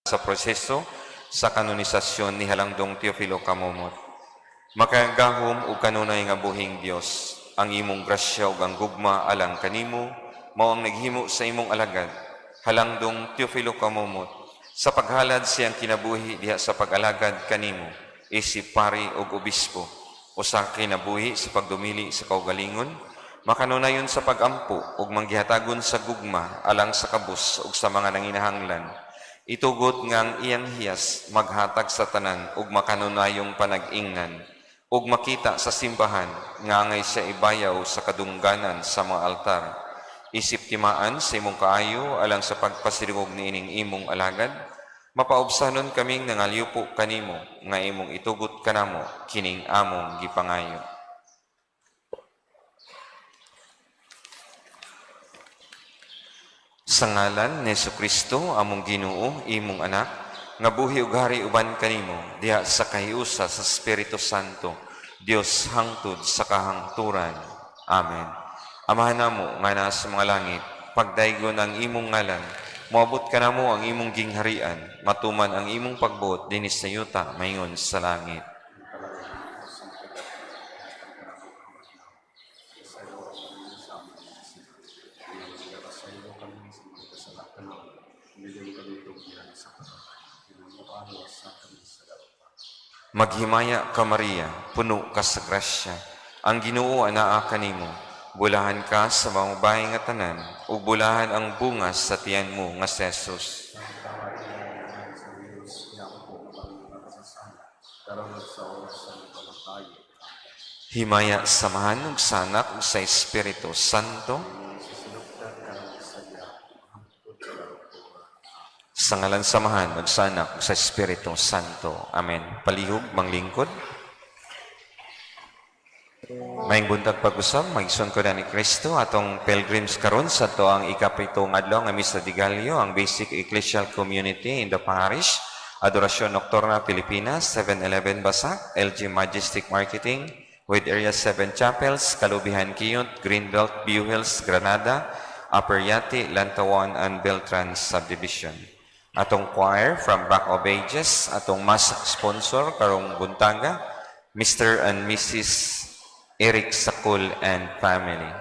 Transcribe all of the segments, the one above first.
Sa proseso sa kanonisasyon ni Halangdong Teofilo Camomot. Makagagahom ug kanunay nga buhing Dios, ang imong grasya ug ang gugma alang kanimo mao ang naghimo sa imong alagad, Halangdong Teofilo Camomot, sa paghalad siyang kinabuhi diha sa pag-alagad kanimo, isip pari ug obispo, usa ka kinabuhi sa pagdumili sa kaugalingon, makanunayon sa pagampo ug manggihatagon sa gugma alang sa kabus ug sa mga nanginahanglan. Itugot nga ang iyang hiyas maghatag sa tanan ug makanunayong panag-ingnan ug makita sa simbahan nga angay siya ibayaw sa kadungganan sa mga altar. Isip timaan sa imong kaayo alang sa pagpasidungog niining imong alagad, mapaubsanon kaming nangalyupo kanimo nga imong itugot kanamo kining among gipangayo. Sa ngalan ni Kristo among Ginoo, imong anak, nga buhi ug hari uban kanimo diha sa kahiusa sa Espiritu Santo, Dios hangtod sa kahangturan. Amen. Amahan namo nga naa sa mga langit, pagdaygon ang imong ngalan, moabot kanamo ang imong gingharian, matuman ang imong pagbuot dinhi sa yuta maingon sa langit. Maghimaya ka, Maria, puno ka sa grasya. Ang Ginoo anaa kanimo. Bulahan ka sa mga babae nga tanan, ug bulahan ang bunga sa tiyan mo nga si Jesus. Santa Maria, Ina sa Diyos, iampo kami mga makasasala, karon ug sa oras sa among kamatayon. Himaya sa Amahan ug sa Anak ug sa Espiritu Santo. Sa sinugdan, karon sa gihapon, hangtod sa kahangturan. Sa ngalan sa Amahan ug sa Anak ug sa Espiritu Santo. Amen. Palihog manglingkod. Maayong buntag pag-usab, mga igsoon ko ni Kristo, atong pilgrims karon sa atoang ikapitong adlaw nga Misa de Gallo, ang Basic Ecclesial Community in the Parish, Adoracion Nocturna Pilipinas, 7-Eleven Basak, LG Majestic Marketing, with Area 7 Chapels, Kalubihan Kiyot, Greenbelt, View Hills, Granada, Upper Yati, Lantawan, and Beltran Subdivision. Atong choir from Back of Ages, atong mass sponsor karong buntaga, Mr. and Mrs. Eric Sakul and family.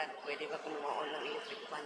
Brad, pwede ba kung ma-on ang electric fan?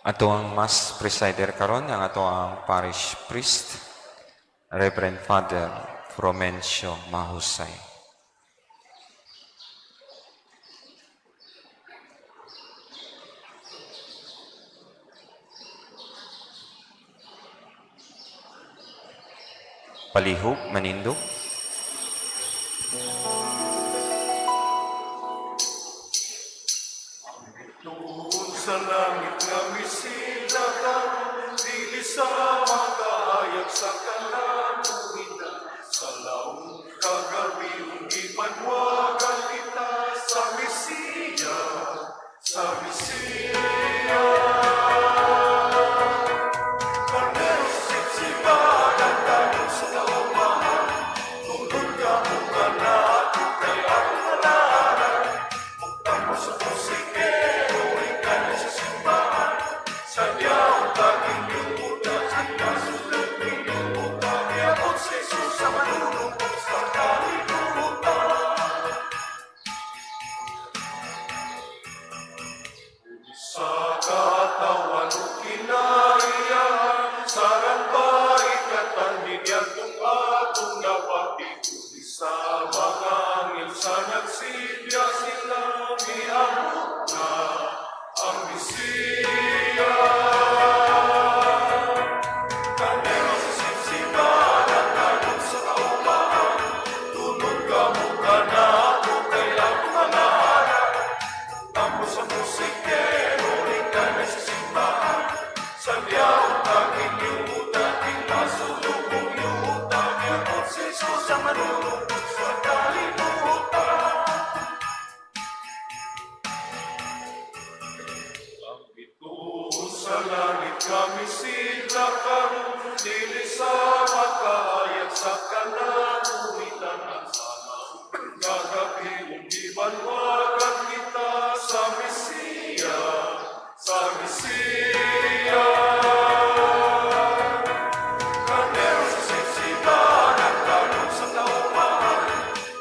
Ato ang Mass presider karon ang ato ang parish priest, Reverend Father Frumencio Mahusay. Palihog, manindog. Doon sa langit nga misila karon, dili sa makaayag sa kalabuhinan. Sa laong kagabi gipanwagan kita sa Mesiya, sa Mesiya. Karnero sipsipagan tayo sa kaumahan, tulod ka mo ka nato kay atong malaran. Tapos sa musikero, ikay sa simbahan. Sa diyaw taging yuta, sa kasulod niyuta, niabot si Jesus sa manunubos sa kalibutan. Sa katawan o kinaiyahan, sarang baikatan, ninyatong atong napati. Sa mga anghel sa nagsilya sila, miabot na ang Mesiya. Karnero sa sipsipanan, tayo sa kaumahan, tulog ka mo ka nato, kay atong malaran. Tapos sa musikero, ikay sa simbahan. Sa diyaw taging yuta, kinasulubong yuta, niabot si Jesus ang manunubos sa kalibutan. Ang bituon sa langit kami sila karon, dili Sa kanatuitan ang sana. Kagabi gibanwagan kita sa Mesiya, sa Mesiya. Karnero sa sipsipan at tagong sa kaumahan,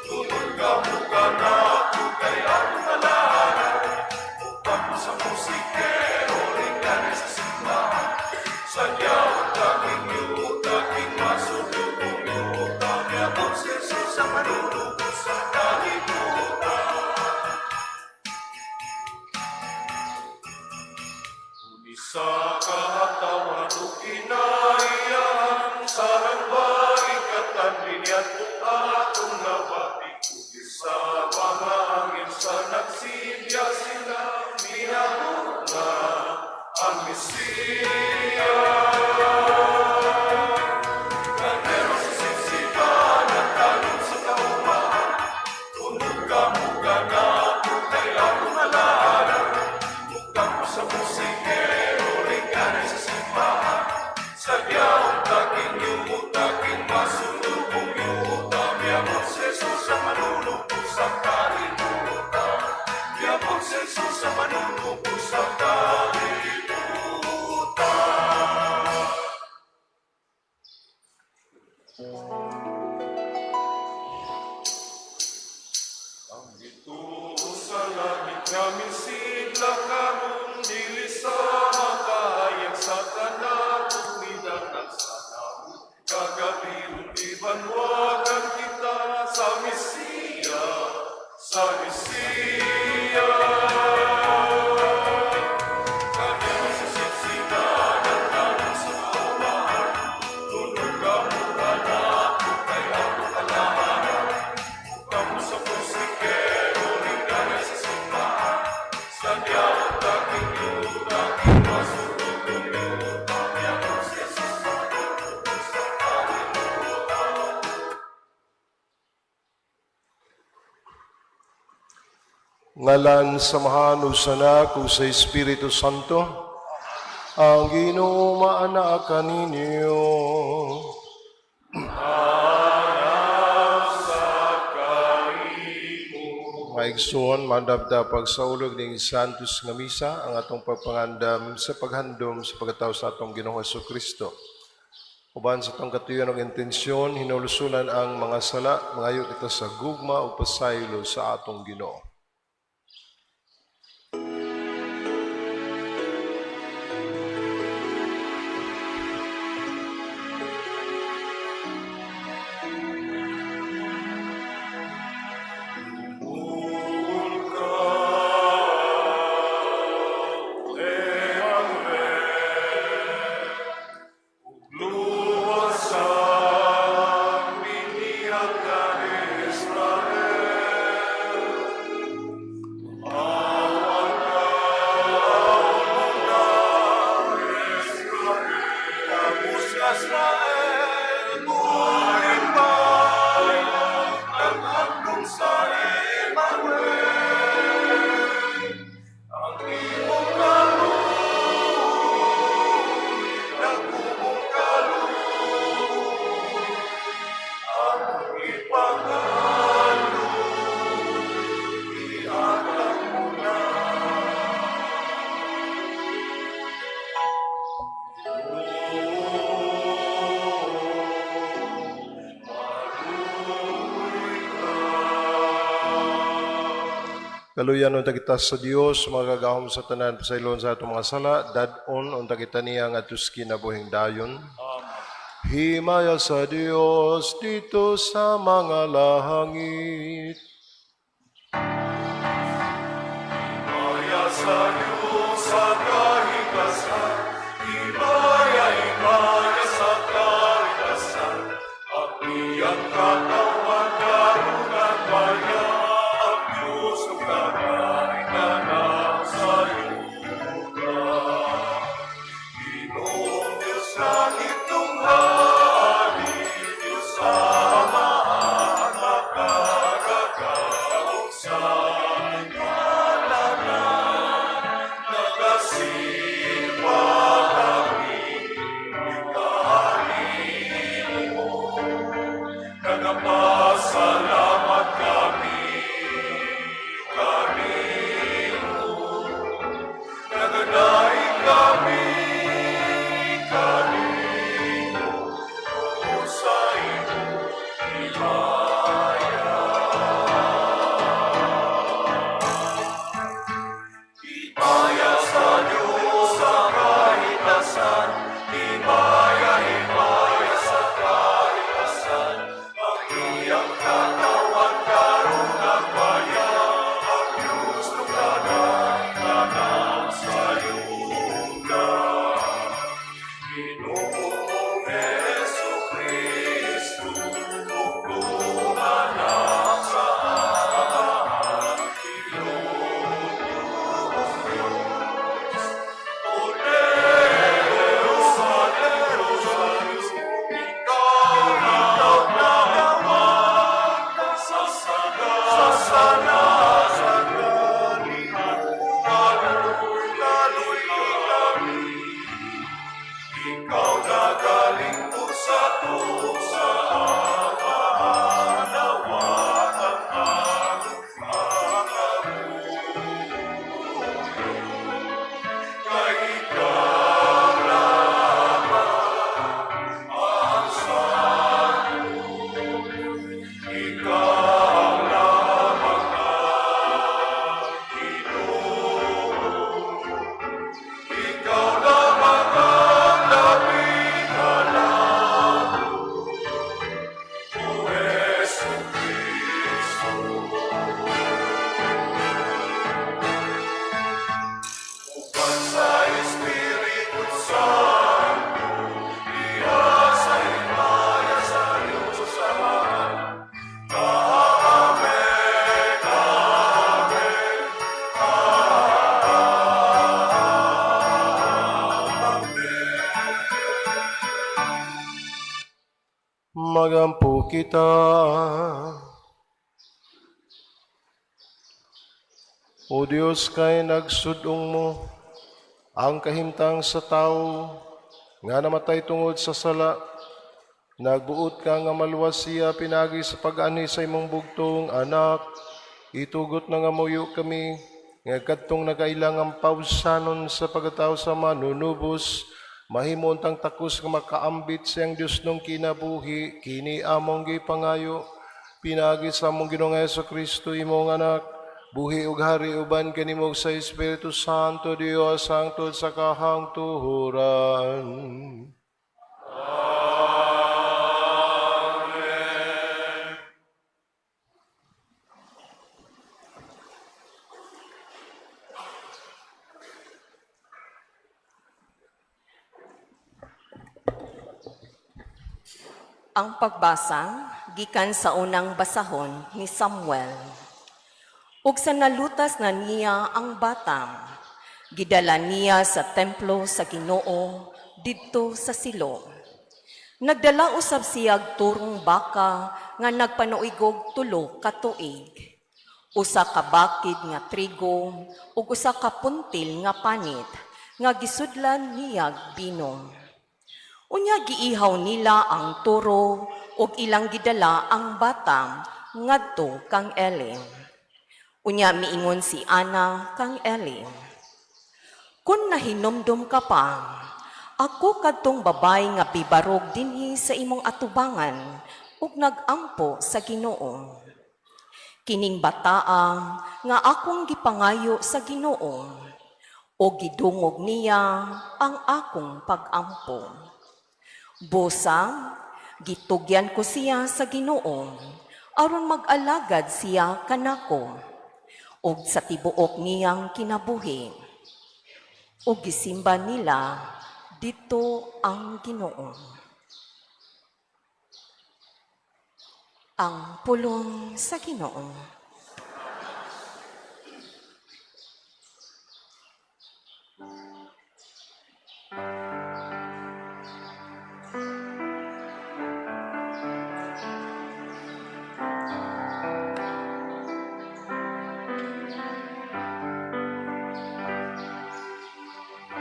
tunod ka muka na kay akong alahan. Upang sa musikero, ringkane sa simbahan. Sadya taking yutaking masulubong yuta, Miyabot si Jesus sa manunubos sa kalibutan. Sa kahatawan o kinaiyahan, sarang baikatan, linyat kung atong nabati. Sa mga angin sa nagsilya sila, minabot na ang Mesiya. Karnero sa sipsipan at tagong sa kaumahan, tunod ka muka na kay akong alaala. Bukang ko sa musikero, ringkane sa simbahan. Sadyaong taking yutaking masulubong yuta, Miyabot si Jesus sa manunubos sa kalibutan. Miyabot si Jesus sa manunubos sa kalibutan. Ang gituo sa langit nga sidla karon dili sa makahayag sa kanatuidan at sa kagabi gibanwagan kita sa Mesiya, sa Mesiya. Karnero sa sipsipan at tagong sa kaumahan, tunod ka muka na kay akong alahan. Bukang sa musikero, ringkane sa simbahan. Sadyaong taking yutaking masulubong yuta, Miyabot si Jesus sa manunubos sa kalibutan. Ngalan sa Amahan ug sa Anak ug sa Espiritu Santo. Ang Ginoo maana kaninyo. Mga igsoon, mandabda pagsaulog ning Santos nga Misa ang atong pagpangandam sa paghandom sa pagkatao sa atong Ginoong Kristo. Uban sa atong katuyon og intensyon, hinulusulan ang mga sala, mangayo kita sa gugma ug pasaylo sa atong Ginoo. Israel, muring bayan, ang handong sa Emmanuel. Ang imong kaluoy, dagkong kaluoy, ang ipangalo, iatag mo na. Kaluyan unta kita sa Dios, magagahom sa tanan pasaylon sa atong mga sala, dad-on unta kita niya nga atos kinabuhing dayon. Himaya sa Dios dito sa mga lahangit. Himaya sa Diyos sa kahitasan, himaya, himaya sa kahitasan, ang iyang katawan karungan maya, ang Diyos ang kagaitanan sa yuta. Ginoong Diyos langit tunghali, Diyos Ama at makagagahom sa kalanan, nagasimba kami kanimo. Himaya sa Diyos sa kahitasan, himaya, himaya sa kahitasan. Ang iyang katawan karon nagbaya, ang Diyos tungdanan, tanan sa yuta. Ginoong Hesu Kristo, ug anak sa Amahan, Ginoo Diyos. O Diyos, sa Diyos, ikaw nagawat sa sana, sa laloy kami. Ikaw nagalingkod sa sa Amahan, nawat ang among pangabuhi. Kay ikaw lamang ang Santo, ikaw lamang ang Ginoo. Ikaw lamang ang labing halangdon, O Hesu Kristo. Uban sa Espiritu Santo, diha sa himaya sa Diyos Amahan. Amen, Amen, Magampo kita. O Dios, kay nagsudong mo ang kahimtang sa tao nga namatay tungod sa sala. Nagbuot ka nga maluwas siya pinagi sa pag-ani sa imong bugtong anak. Itugot na nga muyo kami nga kadtong nagailangang pausanon sa pagkatao sa manunubos. Mahimo untang takos nga makaambit siyang Dios nung kinabuhi, kini among gipangayo. Pinagi sa among Ginoong Hesus Kristo imong anak, buhi ug hari uban kanimo sa Espiritu Santo Dios hangtod sa kahangturan. Ang pagbasa gikan sa unang basahon ni Samuel. Ug sa nalutas na niya ang bata, gidala niya sa templo sa Ginoo didto sa Silo. Nagdala usab siyag turong baka nga nagpanuigog 3 ka tuig. Usa ka bakid nga trigo ug usa ka puntil nga panit nga gisudlan niyag bino. Unya giihaw nila ang turo ug ilang gidala ang bata ngadto kang Eli. Unya miingon si Ana kang Eli. Kun nahinumdum ka pa, ako kadtong babay nga bibarog dinhi sa imong atubangan ug nagampo sa Ginoo. Kining bataa nga akong gipangayo sa Ginoo o gidungog niya ang akong pagampo. Busa, gitugyan ko siya sa Ginoo aron mag-alagad siya kanako ug sa tibuok niyang kinabuhi. Ug gisimba nila didto ang Ginoo. Ang pulong sa Ginoo.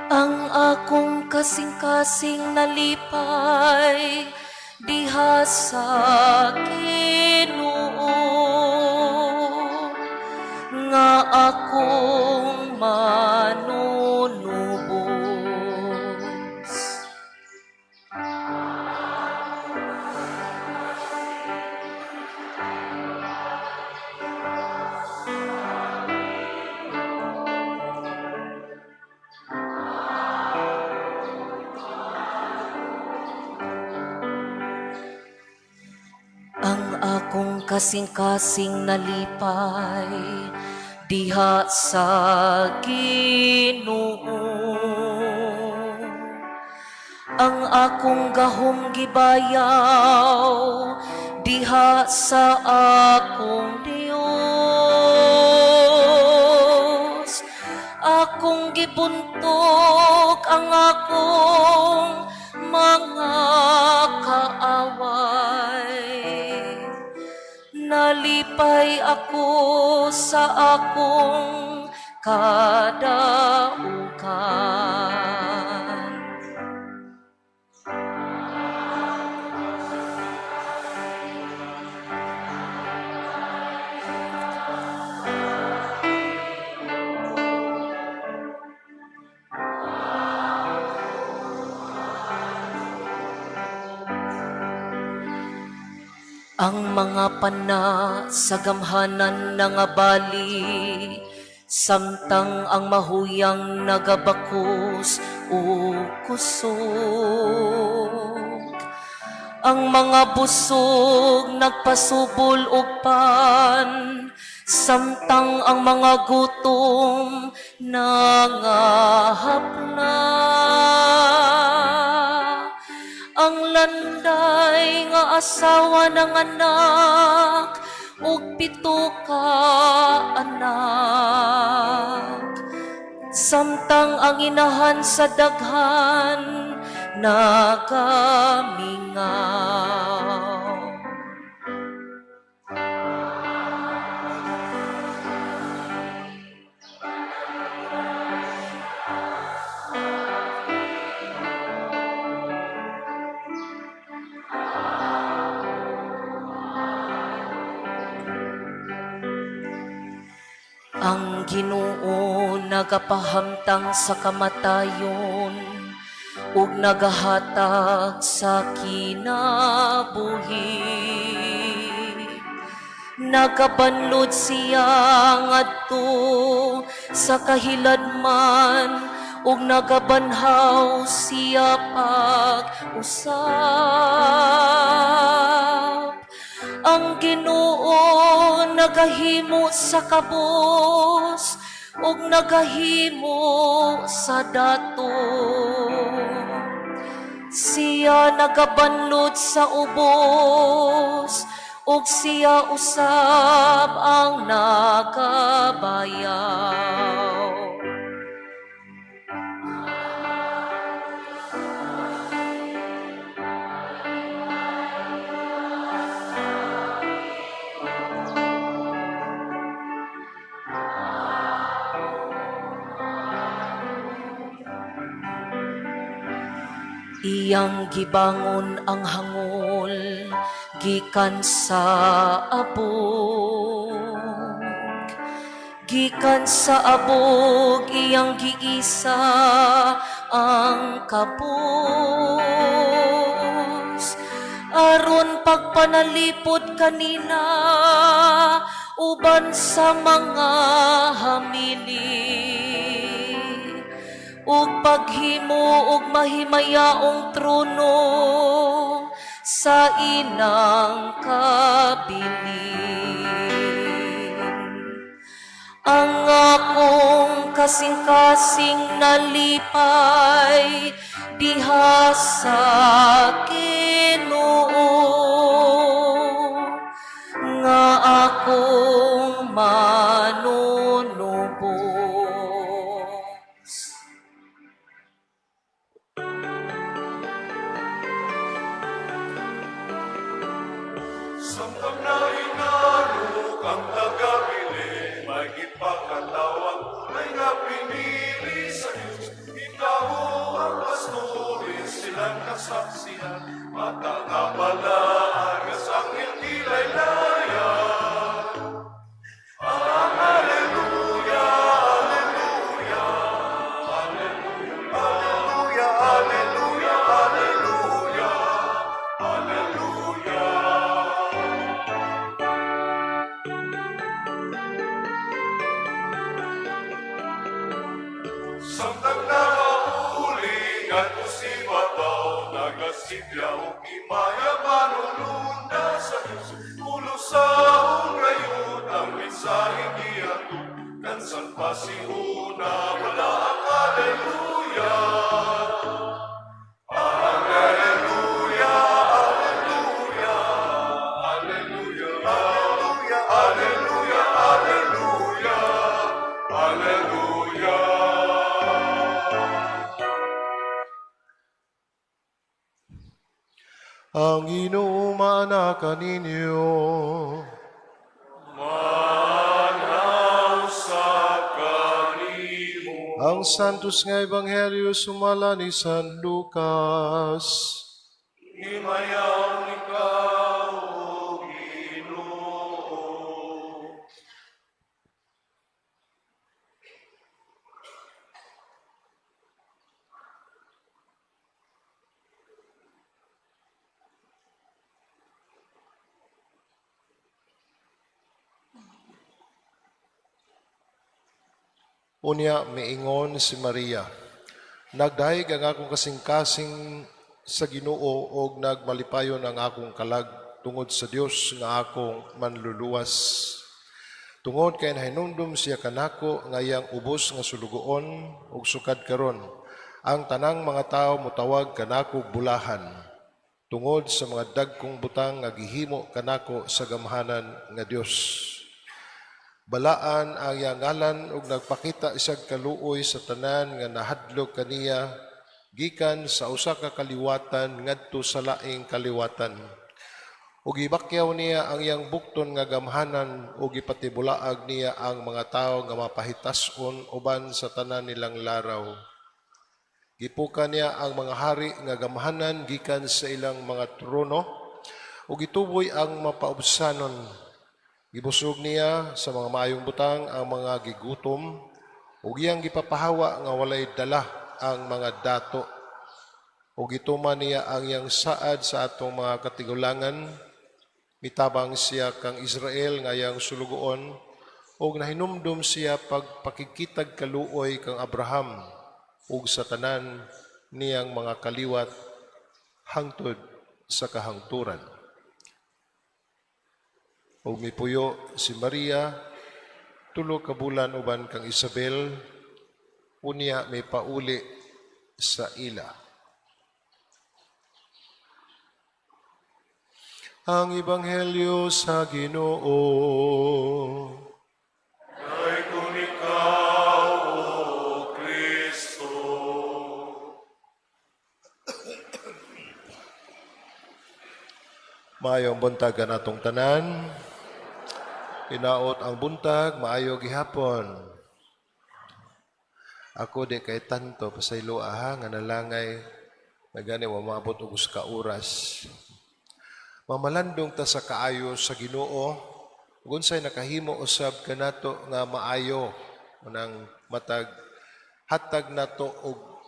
Ang akong kasing-kasing nalipay diha sa Ginoo nga akong manunubos. Akong kasing-kasing nalipay diha sa Ginoo. Ang akong gahom gibayaw diha sa akong Dios. Akong gibuntog ang akong mga kaaway. Nalipay ako sa akong kadaukan. Ang mga pana sa gamhanan nangabali, samtang ang mahuyang nagabakus o kusog. Ang mga busog nagpasubol og pan, samtang ang mga gutom nangahapna. Ang landay nga asawa ng anak ug 7 ka anak. Samtang ang inahan sa daghan nagamingaw. Ang Ginoo nagapahamtang sa kamatayon ug nagahatag sa kinabuhi. Nagabanlod siya ngadto sa kahiladman ug nagabanhaw siya pag-usap. Ang Ginoo nagahimo sa kabos ug nagahimo sa dato. Siya nagabanlod sa ubos ug siya usab ang nagabayaw. Iyang gibangon ang hangol gikan sa abog. Gikan sa abog iyang giisa ang kabos. Aron pagpanalipod kanina uban sa mga hamili ug paghimo og mahimayaong trono sa inang kabilin. Ang akong kasing-kasing nalipay diha sa Ginoo nga akong manunubos. Samtang nainalok ang tagabili, may gipakatawag, may nga pinili sa Diyos. Ikaw ang pasturi, silang kasaksihan, matakabalaan, nga sa anghel kilaylayan. Ang Alleluia, Alleluia, Alleluia, Alleluia, Alleluia, Alleluia. Samtang nakauli ngadto si Babaw, nagasibya og himaya manulunda sa Dios. Pulos Ang Ginoo maana kaninyo. Manaw sa kanimo. Ang Santos nga Ebanghelyo sumala ni San Lucas. Himayaw ikaw, O Ginoo. Unya miingon si Maria, nagdayeg ang akong kasing-kasing sa Ginoo og nagmalipayon ang akong kalag tungod sa Dios nga akong manluluwas. Tungod kay nahinumdum siya kanako nga iyang ubos nga sulugoon ug sukad karon ang tanang mga tawo motawag kanako bulahan tungod sa mga dagkong butang nga gihimo kanako sa gamhanan nga Dios. Balaan ang iyang ngalan ug nagpakita siyag kaluoy sa tanan nga nahadlok kaniya gikan sa usa ka kaliwatan ngadto sa laing kaliwatan. Ug gibakyaw niya ang iyang bukton nga gamhanan ug gipatibulaag niya ang mga tawo nga mapahitas-on uban sa tanan nilang laraw. Gipuka niya ang mga hari nga gamhanan gikan sa ilang mga trono ug gituboy ang mapaubsanon. Gibusog niya sa mga maayong butang ang mga gigutom ug iyang gipapahawa nga walay dala ang mga dato. Ug gituman niya ang iyang saad sa atong mga katigulangan. Mitabang siya kang Israel nga iyang sulugoon ug nahinumdum siya pagpakigkitag kaluoy kang Abraham ug sa tanan niyang mga kaliwat hangtod sa kahangturan. Ug mipuyo si Maria 3 ka bulan uban kang Isabel, unya mipauli sa ila. Ang Ebanghelyo sa Ginoo. Kay kung ikaw, O Kristo. Maayong buntag kanatong tanan. Hinaot ang buntag, maayo gihapon. Ako di kay tanto pasaylo aha nga nalangay na gani wa maabot og usa ka oras. Mamalandong ta sa kaayo sa Ginoo, ug unsay nakahimo usab kanato nga maayo unang matag hatag nato og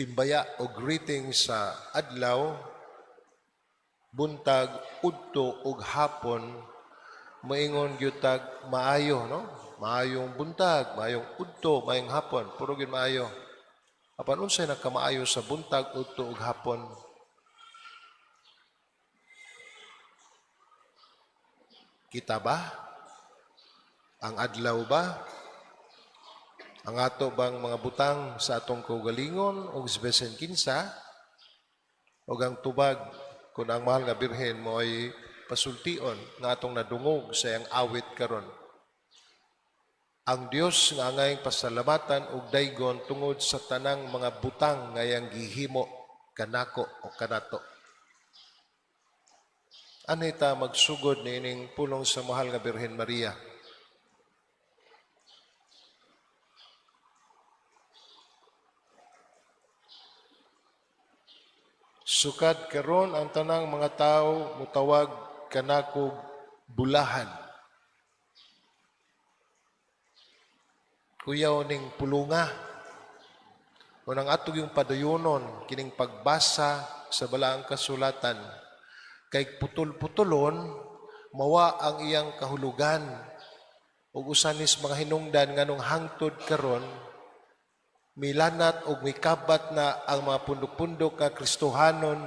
timbaya o greeting sa adlaw, buntag, udto ug hapon, maingon gyud tag maayo, no? Maayong buntag, maayong udto, maayong hapon, puro gyud maayo. Apan unsay nakamaayo sa buntag, udto ug hapon? Kita ba? Ang adlaw ba? Ang ato bang mga butang sa atong kaugalingon og bisan kinsa? Og ang tubag kung ang mahal nga Birhen mo ay pasultion nga atong nadungog sa iyang awit karon. Ang Dios nga angayng pasalamatan og daygon tungod sa tanang mga butang nga iyang gihimo kanako o kanato. Anay ta magsugod niining pulong sa mahal nga Birhen Maria? Sukad karon ang tanang mga tawo mutawag kanako bulahan. Kuyaw ning pulunga. Unang ato yung padayonon kining pagbasa sa balaang kasulatan kay putol-putulon mawa ang iyang kahulugan ug usanis mga hinungdan nganong hangtod karon milanat og mikabat na ang mga pundok-pundok nga Kristohanon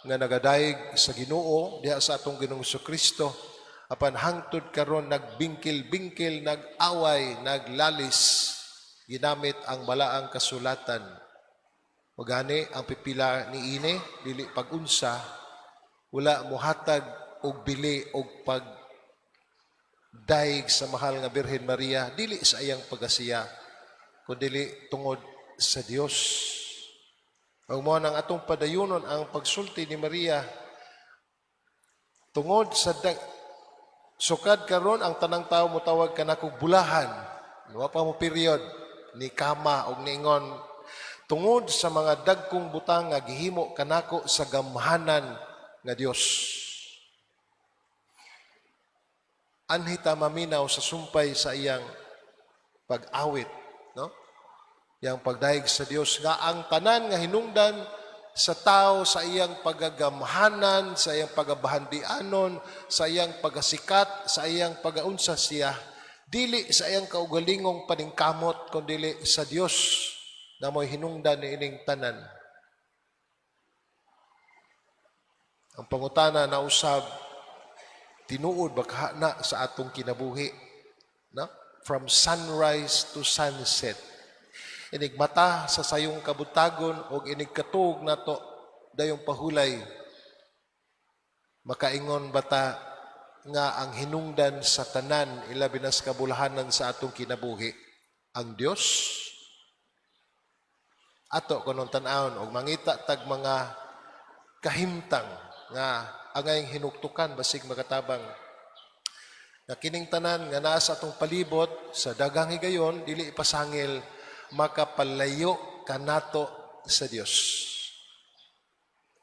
nga nagadayeg sa Ginoo diha sa atong Ginoong Kristo apan hangtod karon nagbingkil-bingkil, nag-away, naglalis, ginamit ang balaang kasulatan. Magani ang pipila niini dili pag-unsa, wala mohatag og bili og pagdaig sa mahal nga Birhen Maria, dili sa iyang pagasiya, kundi tungod sa Dios. Ang mo nang atong padayunon ang pagsulti ni Maria Tungod sa sukad karon ang tanang tao motawag kanakog bulahan. Wa pa mo period ni kama og niingon, tungod sa mga dagkong butang nga gihimo kanako sa gamhanan nga Dios. Anhi ta maminaw sa sumpay sa iyang pag-awit, no? Yang pagdayeg sa Dios nga ang tanan nga hinungdan sa tao sa iyang pagagamhanan, sa iyang pagabahandianon, sa iyang pagasikat, sa iyang pagaunsa siya, dili sa iyang kaugalingong paningkamot, kundi sa Dios na mo'y hinungdan niining tanan. Ang pangutana na usab, tinuod ba kaha na sa atong kinabuhi? No? From sunrise to sunset. Inig mata sa sayong kabutagon og inig katuog nato dayong pahulay. Makaingon bata nga ang hinungdan sa tanan, ilabi na sa kabulahanan sa atong kinabuhi, ang Dios? Ato kunon tan-awon og mangita tag mga kahimtang nga angayng hinuktukan, basig makatabang nga kining tanan nga naa sa atong palibot sa daghang higayon dili ipasangil makapalayo kanato sa Dios.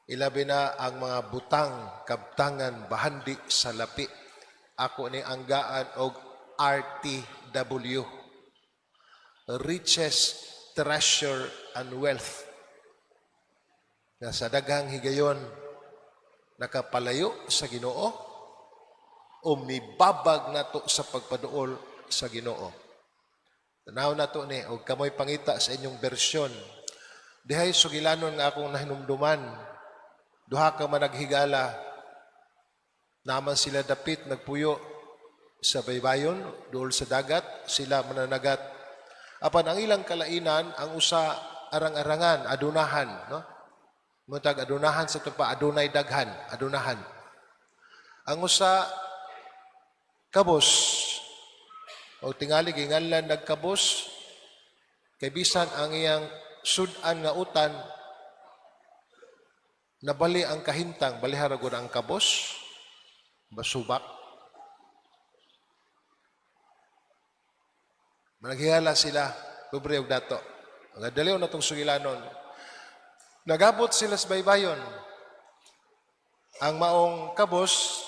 Ilabi na ang mga butang, kabtangan, bahandi sa lapi. Ako ni anggaan og RTW. Riches, treasure, and wealth. Nga sa daghang higayon nakapalayo sa Ginoo o mibabag nato sa pagpaduol sa Ginoo. Tanaw nato ni og kamoy pangita sa inyong bersyon. Dihay sugilanon nga akong nahinumduman. Duha ka managhigala, naman sila dapit nagpuyo sa baybayon, duol sa dagat, sila mananagat. Apan ang ilang kalainan, ang usa arang-arangan, adunahan, no? Mutag adunahan sa tupa, adunay daghan, adunahan. Ang usa kabos, o tingali ginganlan nagkabos, kay bisan ang iyang sud-an nga utan, nabali ang kahintang, balihara gud ang kabos, basubak. Managhihala sila, pobre og dato. Ang daliw na tong sugilanon. Nagabot sila sa baybayon. Ang maong kabos,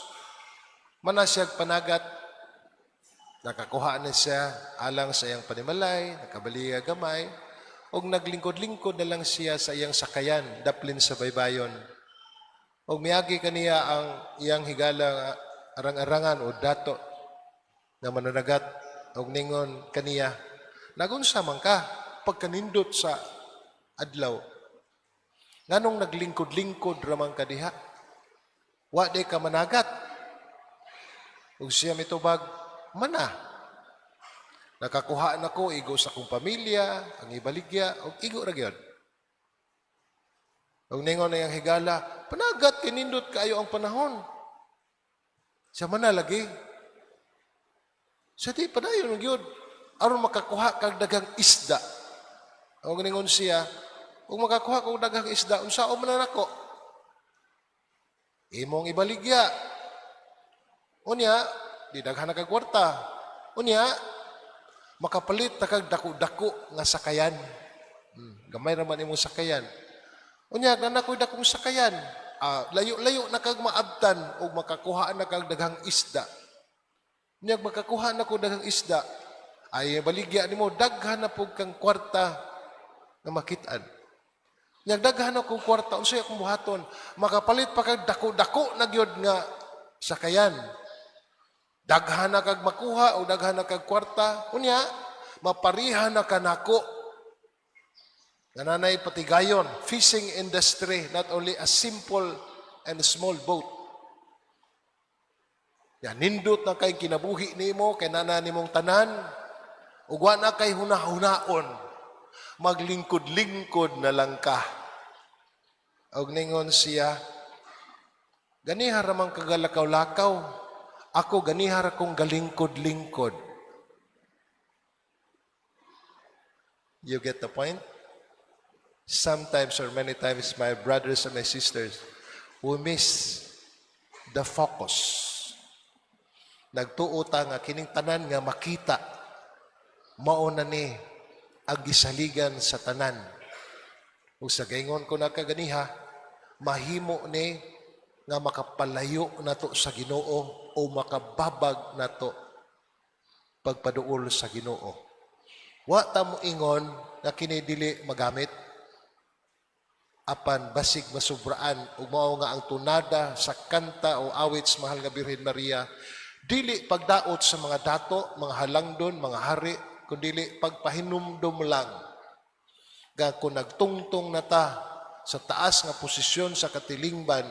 manasyag panagat, nakakuha na siya alang sa iyang panimalay, nakabaliya gamay, og naglingkod-lingkod na lang siya sa iyang sakayan, daplin sa baybayon. Og miagi kaniya ang iyang higala nga arang-arangan o dato nga mananagat, og ningon kaniya, "Nagunsa man ka pagkanindot sa adlaw? Nganong naglingkod-lingkod ramang ka diha? Wa di ka managat?" Ug siya mitubag, "Mana. Nakakuha na ko igo sa akong pamilya, ang ibaligya, og igo ra gyud." Ug ningon na iyang higala, "Panagat kinindot kaayo ang panahon." Siya, "Mana lagi." Sa di padayon gyud aron makakuha kag daghang isda. Og ningon siya, "Ug makakuha kog daghang isda, unsaon man na nako?" "Imong ibaligya. Unya, di daghan na kag kwarta. Unya, makapalit ta kag dako-dako nga sakayan. Gamay ra man imong sakayan. Unya, na nakoy dakong sakayan. Layo-layo na kag maabtan ug makakuha na kag daghang isda. Unya, makakuha na ko daghang isda. Ay baligya nimo, daghan na pug kang kwarta nga makit-an. Nya daghan na kong kwarta, unsay akong buhaton? Makapalit pa kag dako-dako na gyud nga sakayan. Daghan na kag makuha o daghan na kag kwarta, unya mapariha na kanako." Nga nanay patigayon, fishing industry, not only a simple and small boat. Ya, nindot na kay kinabuhi nimo, kay nana nimong tanan, ug wa na kay huna-hunaon, maglingkod-lingkod na lang ka. Og ningon siya, "Ganiha ramang kagalakaw-lakaw, ako ganiha ra kong galingkod-lingkod." You get the point? Sometimes or many times, my brothers and my sisters, we miss the focus. Nagtuo ta nga kining tanan nga makita mao na ni ang gisaligan sa tanan. Ug sa gaingon ko na kaganiha, mahimo ni nga makapalayo nato sa Ginoo o makababag nato pagpaduol sa Ginoo. Wa ta mo ingon nga kini dili magamit, apan basig masubraan. Ug mao nga ang tunada sa kanta o awit sa Mahal nga Birhen Maria, dili pagdaot sa mga dato, mga halangdon, mga hari, kundili pagpahinumdum lang nga kung nagtungtong na ta sa taas nga posisyon sa katilingban,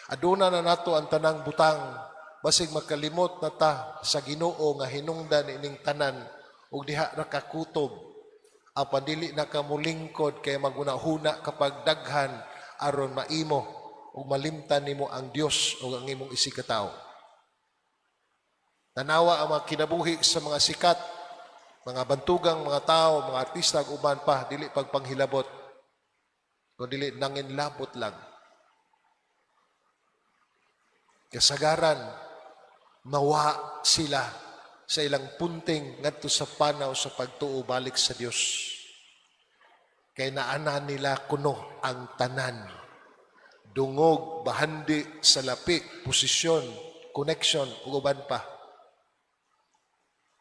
aduna na nato ang tanang butang, basig makalimot na ta sa Ginoo nga hinungdan ining tanan ug diha ra kakutob, apan dili na ka mulingkod kay magunahuna kapag daghan aron maimo ug malimtan nimo ang Dios ug ang imong isigkatawo. Tanawa ang mga kinabuhi sa mga sikat, mga bantugang mga tao, mga artista ug uban pa, dili pagpanghilabot, kundi nanginlabot lang. Kasagaran, mawa sila sa ilang punting ngadto sa panaw sa pagtuo balik sa Dios. Kay naana nila kuno ang tanan. Dungog, bahandi, salapi, posisyon, connection, ug uban pa.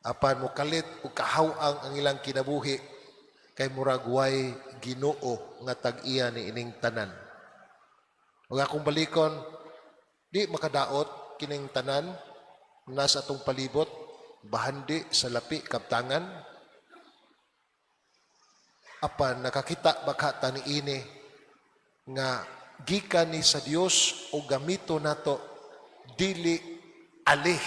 Apan mokalit ug kahaw-ang ang ilang kinabuhi kay murag way Ginoo nga tag-iya ni ining tanan. Ug akong balikon, di makadaot kining tanan nasa atong palibot, bahandi, salapi, kaptangan. Apan nakakita baka ta niini nga gikan ni sa Dios o gamito nato dili alih,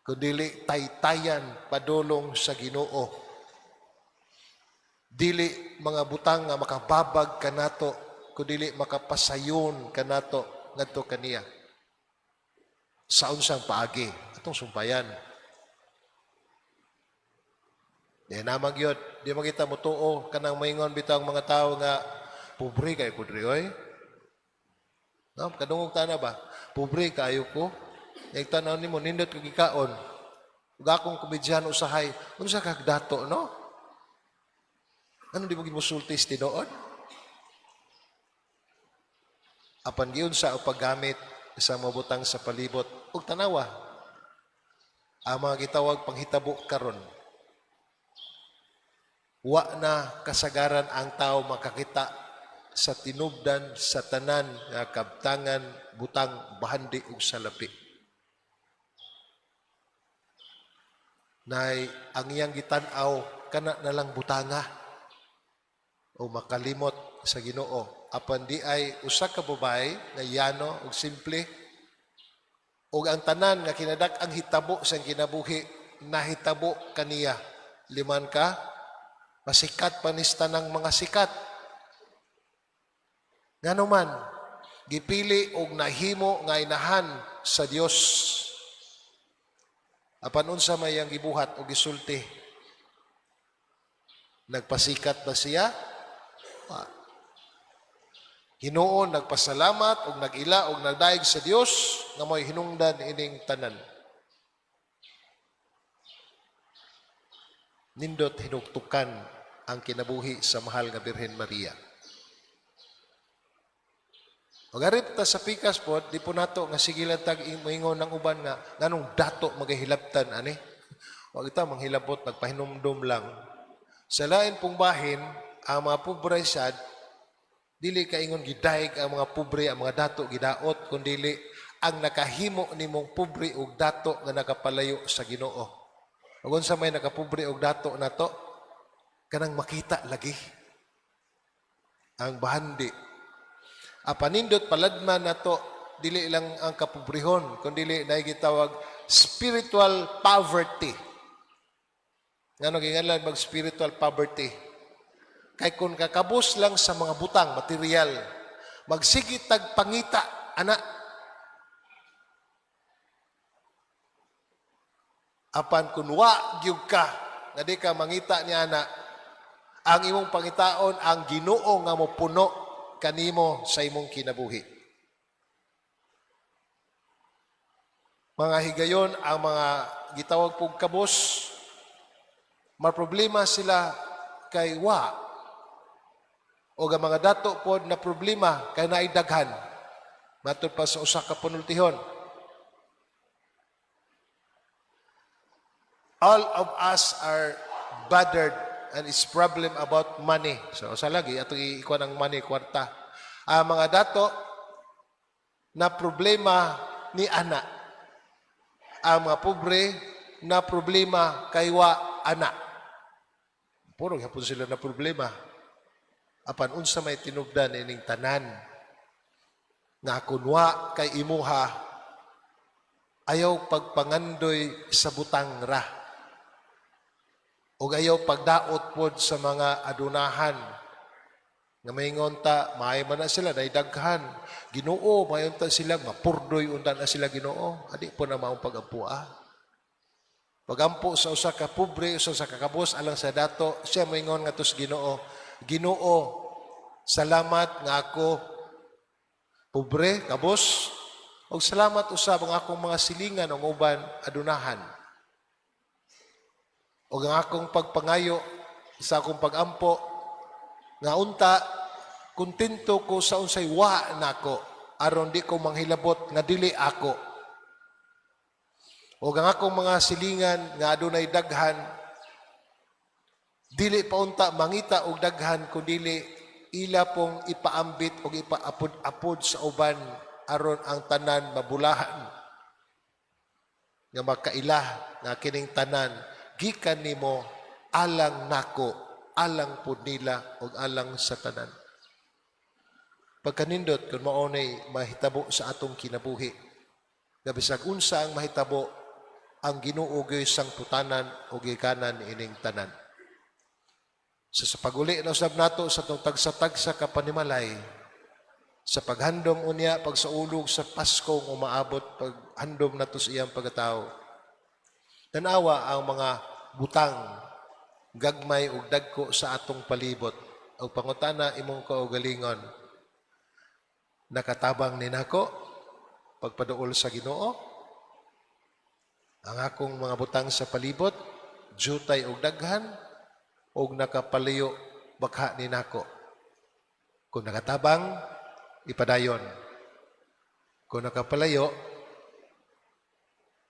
kundili taytayan padulong sa Ginoo. Dili mga butang nga makababag kanato, kundili makapasayon kanato ngadto kaniya. Sa unsang paagi atong sumpayan. Di na magyod, di makita mo tuo kanang maingon bitaw ang mga tao nga pobre kay ko diri oy. No, kadungog ta na ba? Pobre kaayo ko. Ig tan-aw nimo, nindot kag gikaon. Ug akong komedyahan usahay, unsa kag dato, no? Ano di mo gimusulti sa tinuod? Apan giunsa o paggamit sa mga butang sa palibot ug tanawa ang mga gitawag panghitabo karon. Wa na kasagaran ang tao makakita sa tinubdan sa tanan nga kabtangan, butang, bahandi ug salapi. Nay ang iyang gitan-aw kana na lang butanga o makalimot sa Ginoo. Apan di ay usa ka babae nga yano ug simple ug ang tanan nga kinadak ang hitabo sa kinabuhi nahitabo kaniya. Liman ka masikat panista ng mga sikat. Ngano man gipili og nahimo nga inahan sa Dios. Apan unsa may ang gibuhat o gisulti? Nagpasikat ba siya? Wa. Hinuon nagpasalamat og nag-ila og nagdaig sa Dios nga mo'y hinungdan ining tanan. Nindot hinugtukan ang kinabuhi sa mahal nga Birhen Maria. Og arip ta sa pikas po, di po nato nga sige lang tag moingon ng uban nga nganong dato magahilabtan ani. Wag ita manghilabot, nagpahinumdum lang. Sa lain pong bahin, ang mga pobre sad, dili kaingon gidaig ang mga pobre, ang mga dato gidaot, kundili ang nakahimo nimong pobre og dato nga nakapalayo sa Ginoo. Ug unsa may nakapobre og dato nato, kanang makita lagi ang bahandi. Apanindot paladman nato dili lang ang kapobrehon, kundi na gitawag spiritual poverty. Ngano ginganlan mag spiritual poverty? Kay kung kakabos lang sa mga butang, material, magsige tag pangita, ana. Apan kun wa gyud ka, nga di ka mangita ni ana, ang imong pangitaon ang Ginoo nga mopuno kanimo sa imong kinabuhi. Mga higayon, ang mga gitawag pong kabos, maproblema sila kay wa. O ang mga dato pod na problema kay naay daghan. Matod pa sa usa ka panultihon. All of us are bothered and is problem about money. So sa lagi atong ikuan ang money, kwarta. Ang mga dato na problema ni ana. Ang mga pobre na problema kay wa ana. Puro gyapon sila na problema. Apan unsa may tinubdan ining tanan nga kunwa kay imuha, ayaw pagpangandoy sa butang ra. Ug ayaw pagdaot pod sa mga adunahan. Nga maingon ta, maayo man na sila, naidaghan. Ginoo, maayo ta sila, mapurdoy unta na sila, Ginoo. Adi po na maong pag-ampua. Pagampo sa usa ka pobre, usa sa kakabos, alang sa dato, siya moingon nga sa Ginoo, "Ginoo, salamat nga ako pobre, kabos, ug salamat usab ang akong mga silingan ug uban adunahan. Ug ang akong pagpangayo sa akong pagampo nga unta kontento ko sa unsay wa nako aron di ko manghilabot nga dili ako. Ug ang akong mga silingan nga adunay daghan, dili pa unta mangita og daghan, kundili ila pong ipaambit og ipaapod-apod sa uban aron ang tanan mabulahan nga makaila nga kining tanan gikan nimo alang nako, alang pud nila ug alang sa tanan." Pagkanindot kung mao nay mahitabo sa atong kinabuhi nga bisag unsa ang mahitabo, ang Ginoo gyud sangputanan ug gikanan ining tanan. Sa paguli na usab nato sa atong tagsa-tagsa ka panimalay, sa paghandom unya pagsaulog sa Pasko nga umaabot, paghandom nato sa iyang pagkatao, tanawa ang mga butang, gagmay ug dagko, sa atong palibot ug pangutana imong kaugalingon, "Nakatabang ni nako pagpaduol sa Ginoo ang akong mga butang sa palibot, jutay og daghan, og nakapalayo bakha ni nako?" Kung nakatabang, ipadayon. Kung nakapalayo,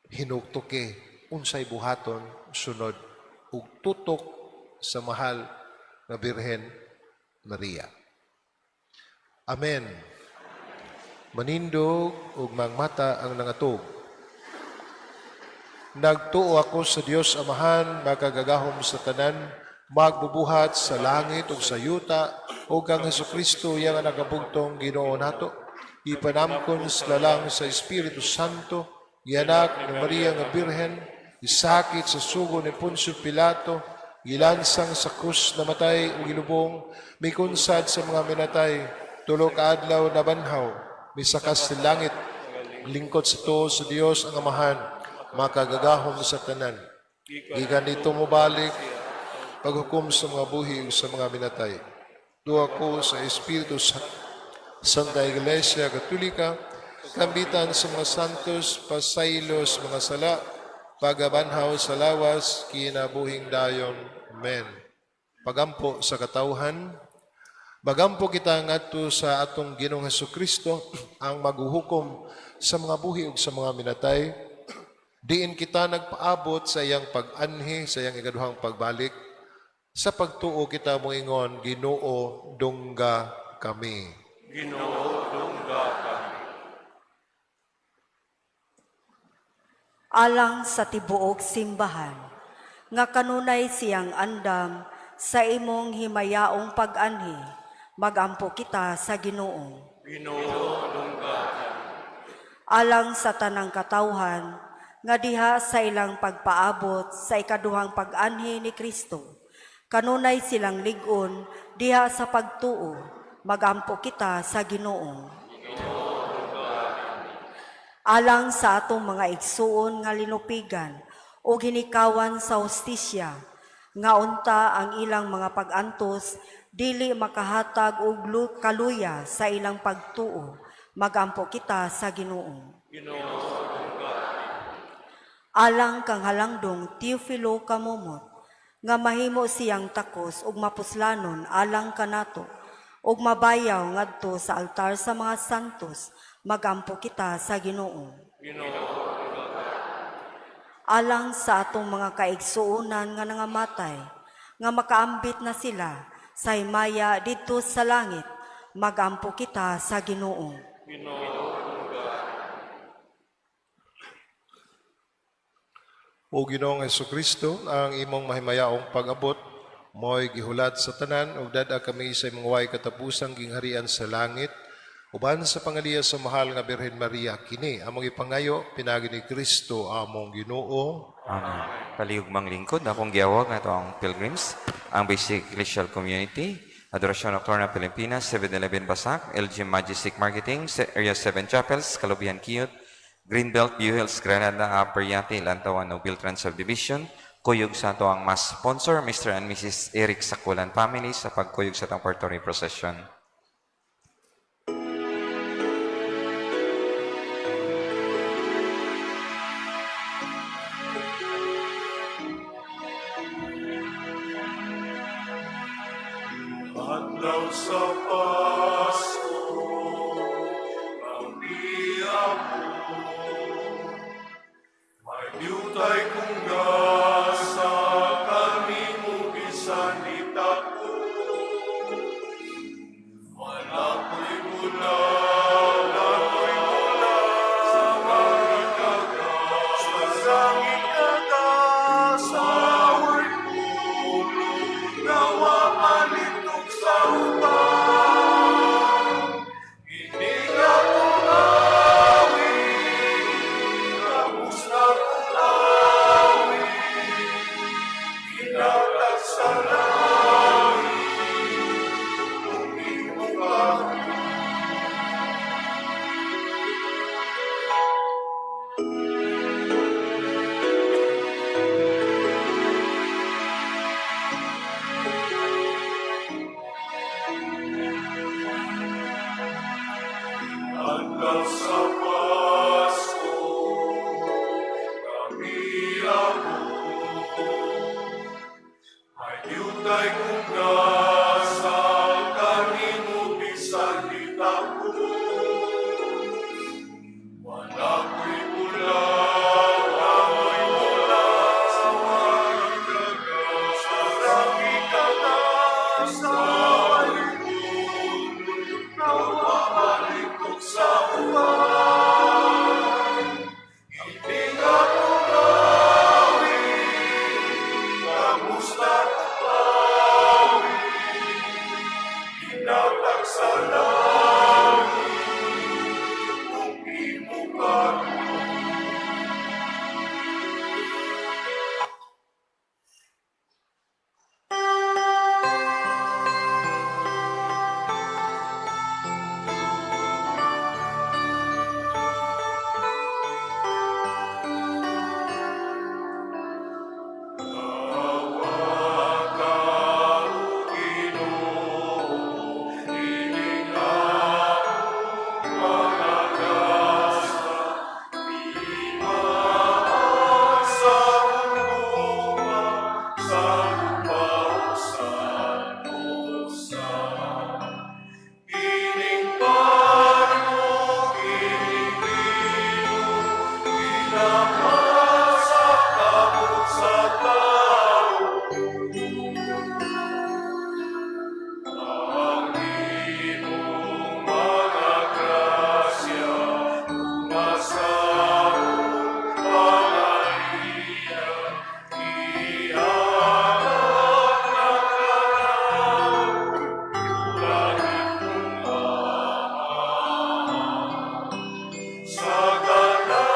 hinuktuki unsay buhaton sunod ug tutok sa mahal nga Birhen Maria. Amen. Manindog ug mangmata ang nangatog. Nagtuo ako sa Dios Amahan, makagagahom sa tanan, magbubuhat sa langit ug sa yuta, ug kang Hesukristo, iyang Anak nga bugtong Ginoo nato. Ipanamkon sa lalang sa Espiritu Santo, gianak ni Maria nga Birhen, isakit sa sugo ni Poncio Pilato, gilansang sa krus, namatay ug gilubong, mikunsad sa mga minatay, 3 ka adlaw nabanhaw, misakas sa langit, lingkod sa tuo sa Dios ang Amahan, makagagahom sa tanan. Gikan didto mobalik paghukom sa mga buhi ug sa mga minatay. Tuo ko sa Espiritu sa Santa Iglesia Katolika, kambitan sa mga santos, pasaylo sa mga sala, pagabanhaw sa lawas, kinabuhing dayon. Amen. Pagampo sa katawhan. Magampo kita ngadto sa atong Ginoong Kristo, ang maghuhukom sa mga buhi ug sa mga minatay. Diin kita nagpaabot sa iyang pag-anhi, sa iyang ikaduhang pagbalik. Sa pagtuo kita moingon, "Ginoo, dungga kami." Ginoo, dungga kami. Alang sa tibuok simbahan, nga kanunay siyang andam sa imong himayaong pag-anhi, magampo kita sa Ginoo. Ginoo, dungga kami. Alang sa tanang katawhan, nga diha sa ilang pagpaabot sa ikaduhang pag-anhi ni Kristo, kanunay silang lig-on diha sa pagtuo, magampo kita sa Ginoo. Alang sa atong mga igsuon nga linupigan o ginikawan sa hustisya, nga unta ang ilang mga pag-antos dili makahatag og kaluya sa ilang pagtuo, magampo kita sa Ginoo. Ginoo, dungga kami. Alang kang Halangdong Teofilo Camomot, nga mahimo siyang takos ug mapuslanon alang kanato, ug mabayaw ngadto sa altar sa mga santos, magampo kita sa Ginoo. Alang sa atong mga kaigsuonan nga nangamatay, nga makaambit na sila sa himaya didto sa langit, magampo kita sa Ginoo. O Ginoong Hesukristo, ang imong mahimayaong pag-abot, mo'y gihulat sa tanan ug dad-a kami sa imong way katapusang gingharian sa langit, uban sa pangaliya sa mahal nga Birhen Maria, kini among ipangayo pinaagi ni Kristo among Ginoo. Amen. Palihog manglingkod, akong giawag nga ang pilgrims, ang Basic Ecclesial Community, Adoracion Nocturna Pilipinas, 7-Eleven Basak, LG Majestic Marketing, Area 7 Chapels, Kalubihan Kiyot, Greenbelt, View Hills, Granada, Upper Yate, Lantawan, Biltran Subdivision, kuyog sa ato ang mass sponsor, Mr. and Mrs. Eric Sakulan Family, sa pagkuyog sa atong Portory Procession. Adlaw sa Pasko, kami ako. May diutay kong gasa, kanimo bisan itako. Wala ko'y mula, wala ko'y mula, sa langit ka sa langit ka sa away pulo, nawa palitok sa uban. Iniga kong awit, tapos na kong awit, inatag sa langit, kung imo ka. Adlaw sa Pasko, kami ako. May diutay kong gasa, kanimo bisan itako. Wala ko'y mula, wala ko'y mula, sa langit ka, sa langit ka, sa likod, nawabalik sa uban. Hindi ka kumawit, kamusta kumawit, inatag sa langit, kung imo ka. Sa tanan.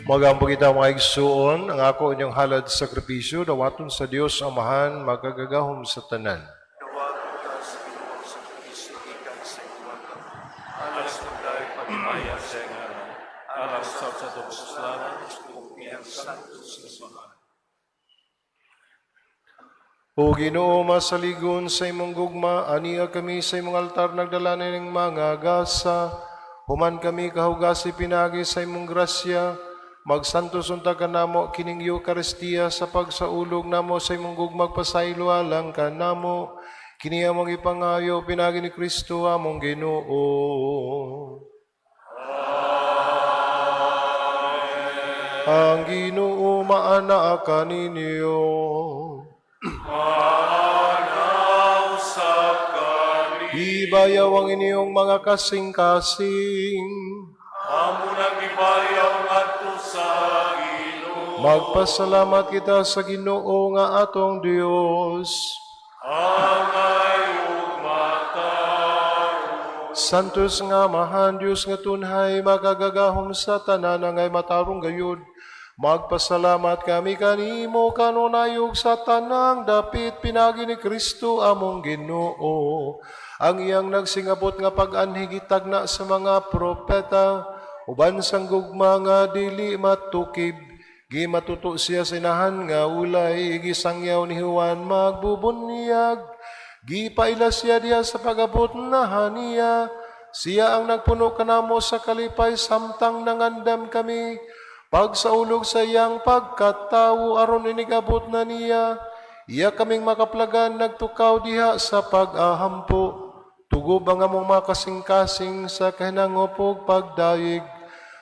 Magampo kita, mga igsuon, ang ako inyong halad sa sakripisyo, dawaton sa Dios Amahan, makagagahom sa tanan. Dawaton ka sa Ginoong sakripisyo gikan sa imong kamot. Alang sa dayeg paghimaya sa iyang ngalan, alang sa atong kapuslanan ug iyang santos nga simbahan. O Ginoo, masaligon sa imong gugma, ania kami sa imong altar nagdala ning mga gasa. Human kami kahugasi pinagi sa imong grasya, magsantos unta kanamo kining Eucharistia sa pagsaulog namo sa imong gugma, pasaylo alang kanamo. Kini among ipangayo pinagi ni Kristo among Ginoo. Ang Ginoo maanaa kaninyo. Usab kani. Ibayaw ang inyong mga kasing-kasing. Amo nang gibayaw ngadto sa Ginoo. Magpasalamat kita sa Ginoo nga atong Dios. Angay ug matarong. Santos nga Amahan, Dios nga tunhay, makagagahom sa tanan, angay matarong gayud. Magpasalamat kami kanimo kanunay ug sa tanang dapit pinagi ni Kristo among Ginoo. Ang iyang nagsingabot nga pag-anhi gitagna sa mga propeta, uban sang gugma nga dili matukib. Gimatuto siya sa inahan nga ulay, gisangyaw ni Juan magbubunyag. Gipaila siya diha sa pag-abot na haniya. Siya ang nagpuno kanamo sa kalipay samtang nangandam kami. Pagsaulog sa iyang pagkatawo aron inigabot na niya. Iya kaming makaplagan nagtukaw diha sa pag-ahampo. Tugob ang among makasing-kasing sa kahinangop ug pagdayeg.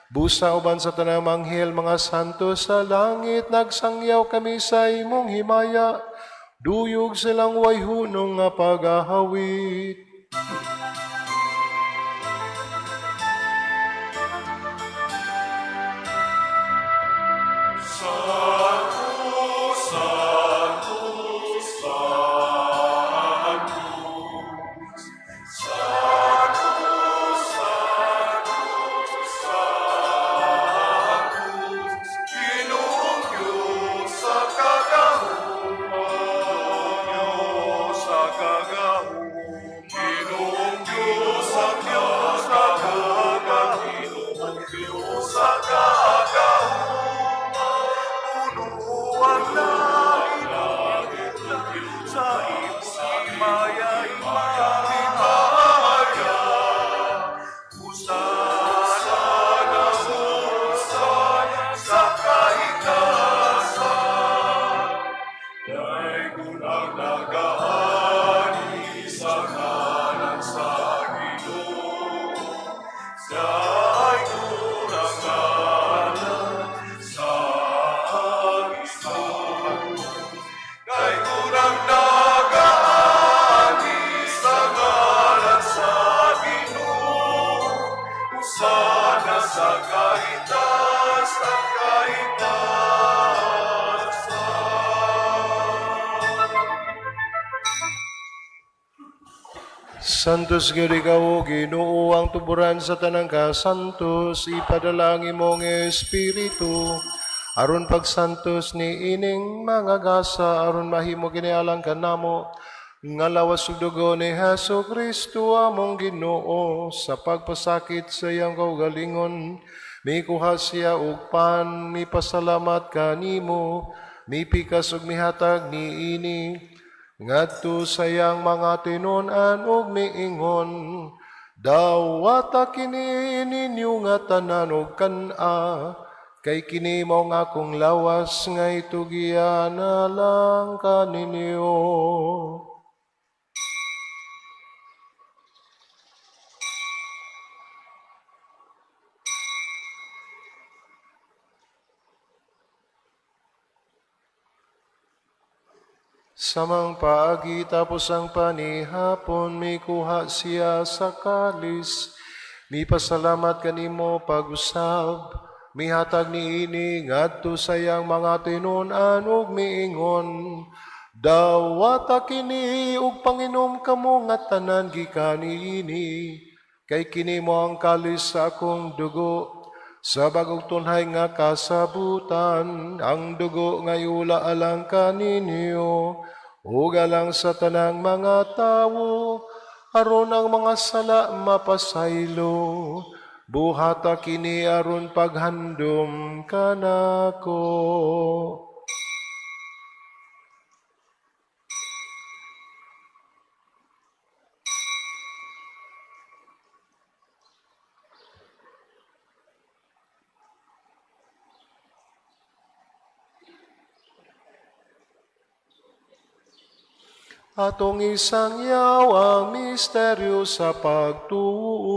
Busa uban sa tanang anghel, mga santo sa langit, nagsangyaw kami sa imong himaya. Duyog silang way hunong nga pagahawit. Santo, Santo, Santo, Santo, Santo, Santo, Ginoong Diyos sa kagahuma, Diyos sa kagahuma, Ginoong Diyos sa Diyos kagahuma, Ginoong Diyos sa kagahuma, puno ang langit sa iyong himaya, himaya, himaya. Hosana, hosana sa kaitaasan. Daygon ang nagaani sa ngalan sa Ginoo. Daygon ang ngalan sa Ginoo. Daygon ang nagaani sa ngalan sa Ginoo. Hosana sa kaitasan, kaitaasan. Santos gyud ikaw, O Ginoo, ang tuburan sa tanang kasantos, ipadala ang imong espiritu aron pagsantos ni ining mga gasa, aron mahimo kini alang kanamo nga lawas ug dugo ni Hesus Kristo among Ginoo. Sa pagpasakit sa iyang kaugalingon, mikuha siya og pan, mipasalamat kanimo, mipikas ug mihatag niini ngadto sa iyang mga tinun-an ug miingon, "Dawata kini ninyo nga tanan ug kan-a, kay kini mao ang akong lawas nga itugyan alang kaninyo." Samang paagi, tapos ang panihapon, mikuha siya sa kalis, mipasalamat kanimo pag-usab, mihatag niini ngadto sa iyang mga tinun-an ug miingon, "Dawata kini ug panginom kamo nga tanan gikan niini, kay kini mao ang kalis sa akong dugo. Sa bagong tunhay nga kasabutan, ang dugo nga iula alang kaninyo, ug alang sa tanang mga tawo, aron ang mga sala mapasaylo. Buhata kini aron paghandom kanako. Atong isangyaw ang misteryo sa pagtuo.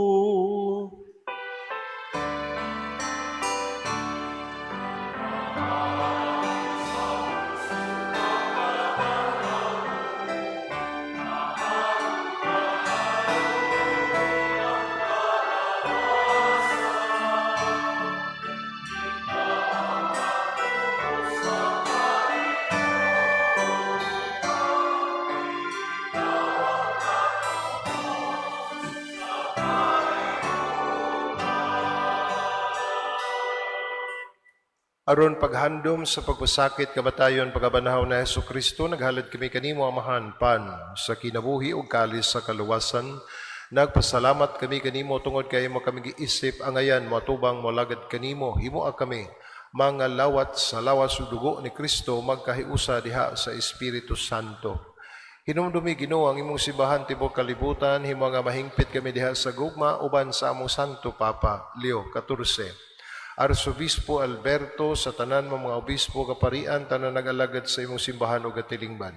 Aron paghandom sa pagpasakit kamatayon pagkabanhaw na Hesus Kristo, naghalad kami kanimo, Amahan, pan sa kinabuhi ug kalis sa kaluwasan. Nagpasalamat kami kanimo tungod kay imo kami giisip angayan moatubang molagad kanimo. Himoa kami mga lawat sa lawas ug dugo ni Kristo, magkahiusa diha sa Espiritu Santo. Hinumdumi, Ginoo, ang imong simbahan tibuok kalibutan, himo nga mahingpit kami diha sa gugma uban sa among Santo Papa Leo XIV, Arsobispo Alberto, sa tanan mo mga obispo, kaparian, tanan nag-alagad sa imong simbahan ug katilingban.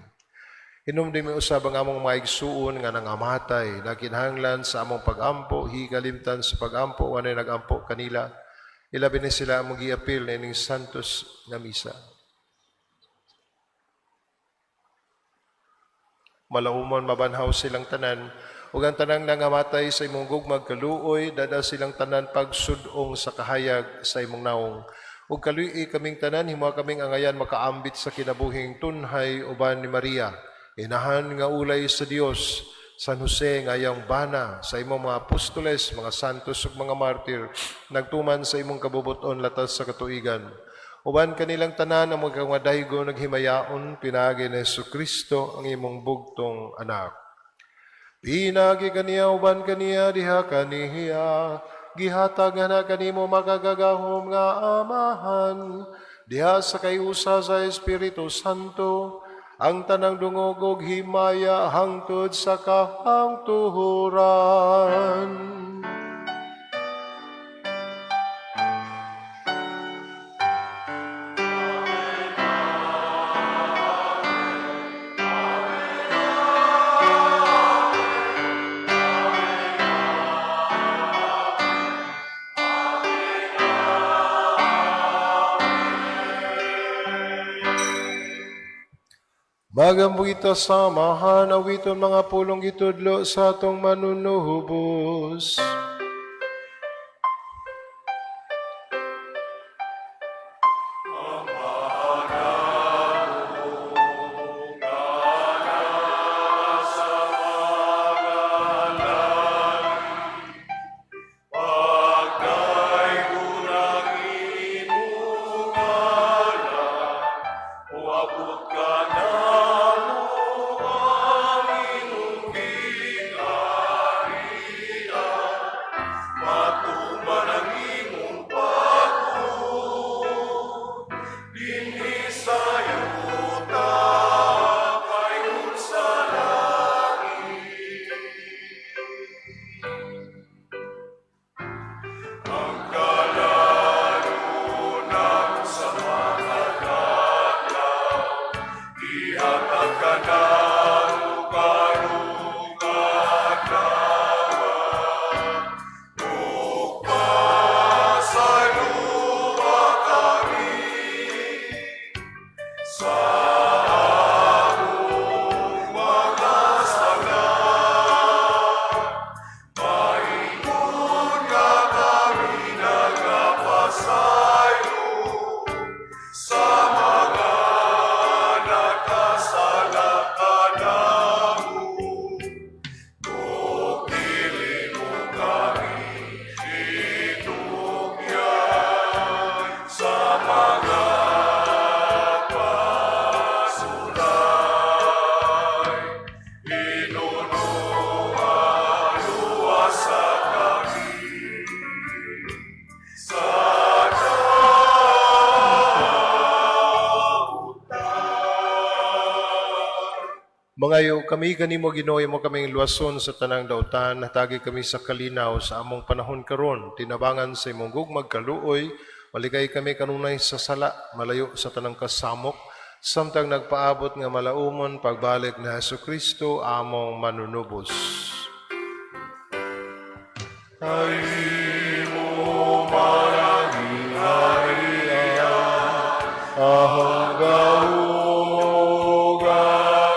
Hinumdumi usab ang among mga igsuon nga nangamatay, nakinahanglan sa among pagampo, hikalimtan sa pagampo, wanay nagampo kanila. Ilabi ni sila among giapil na ining santos nga misa. Malaumon mabanhaw silang tanan, ug ang tanang nangamatay sa imong gugmag kaluoy, dada silang tanan pagsudong sa kahayag sa imong naong. Ug kaluy kaming tanan, himoa kaming angayan makaambit sa kinabuhing tunhay uban ni Maria, inahan nga ulay sa Dios, San Jose nga iyang bana, sa imong mga apostoles, mga santos ug mga martir, nagtuman sa imong kabubuton latas sa katuigan. Uban kanilang tanan ang mga daygo naghimayaon pinaagi ni Hesus Kristo ang imong bugtong anak. Pinaagi kaniya, uban kaniya, diha kaniya, gihatag na kanimo makagagahom nga Amahan, diha sa kayusa sa Espiritu Santo, ang tanang dungog ug himaya hangtod sa kahangtuhuran. Magampo kita sa Amahan, awiton mga pulong gitudlo sa atong manunuhubos. Uabot ka namo ang inuking arian. Nangayo kami kanimo, Ginoo, imo kaming luwason sa tanang dautan, hatagi kami sa kalinaw sa among panahon karon, tinabangan sa imong gugmag kaluoy, malikay kami kanunay sa sala, malayo sa tanang kasamok, samtang nagpaabot nga malaumon pagbalik ni Hesus Kristo among manunubos. Imo maraging haria, ahang gahum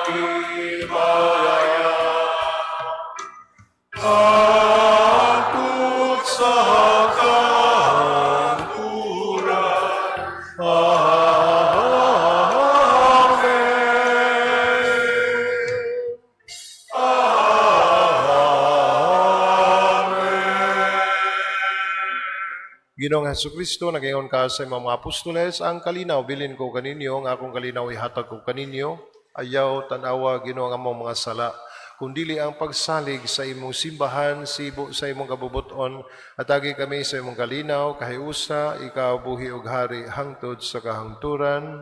himaya, Antud sa kahangturan. Amen. Amen. Ginoong Hesus Kristo, nagayon ka sa imong mga apostoles, ang kalinaw bilin ko kaninyo, ang akong kalinaw ihatag ko kaninyo. Ayaw tan-awa, Ginoo, ang among mga sala, kundili ang pagsalig sa imong simbahan, sibo sa imong kabubuton, atagi kami sa imong kalinaw, kahiusa, ikaw buhi ug hari hangtod sa kahangturan.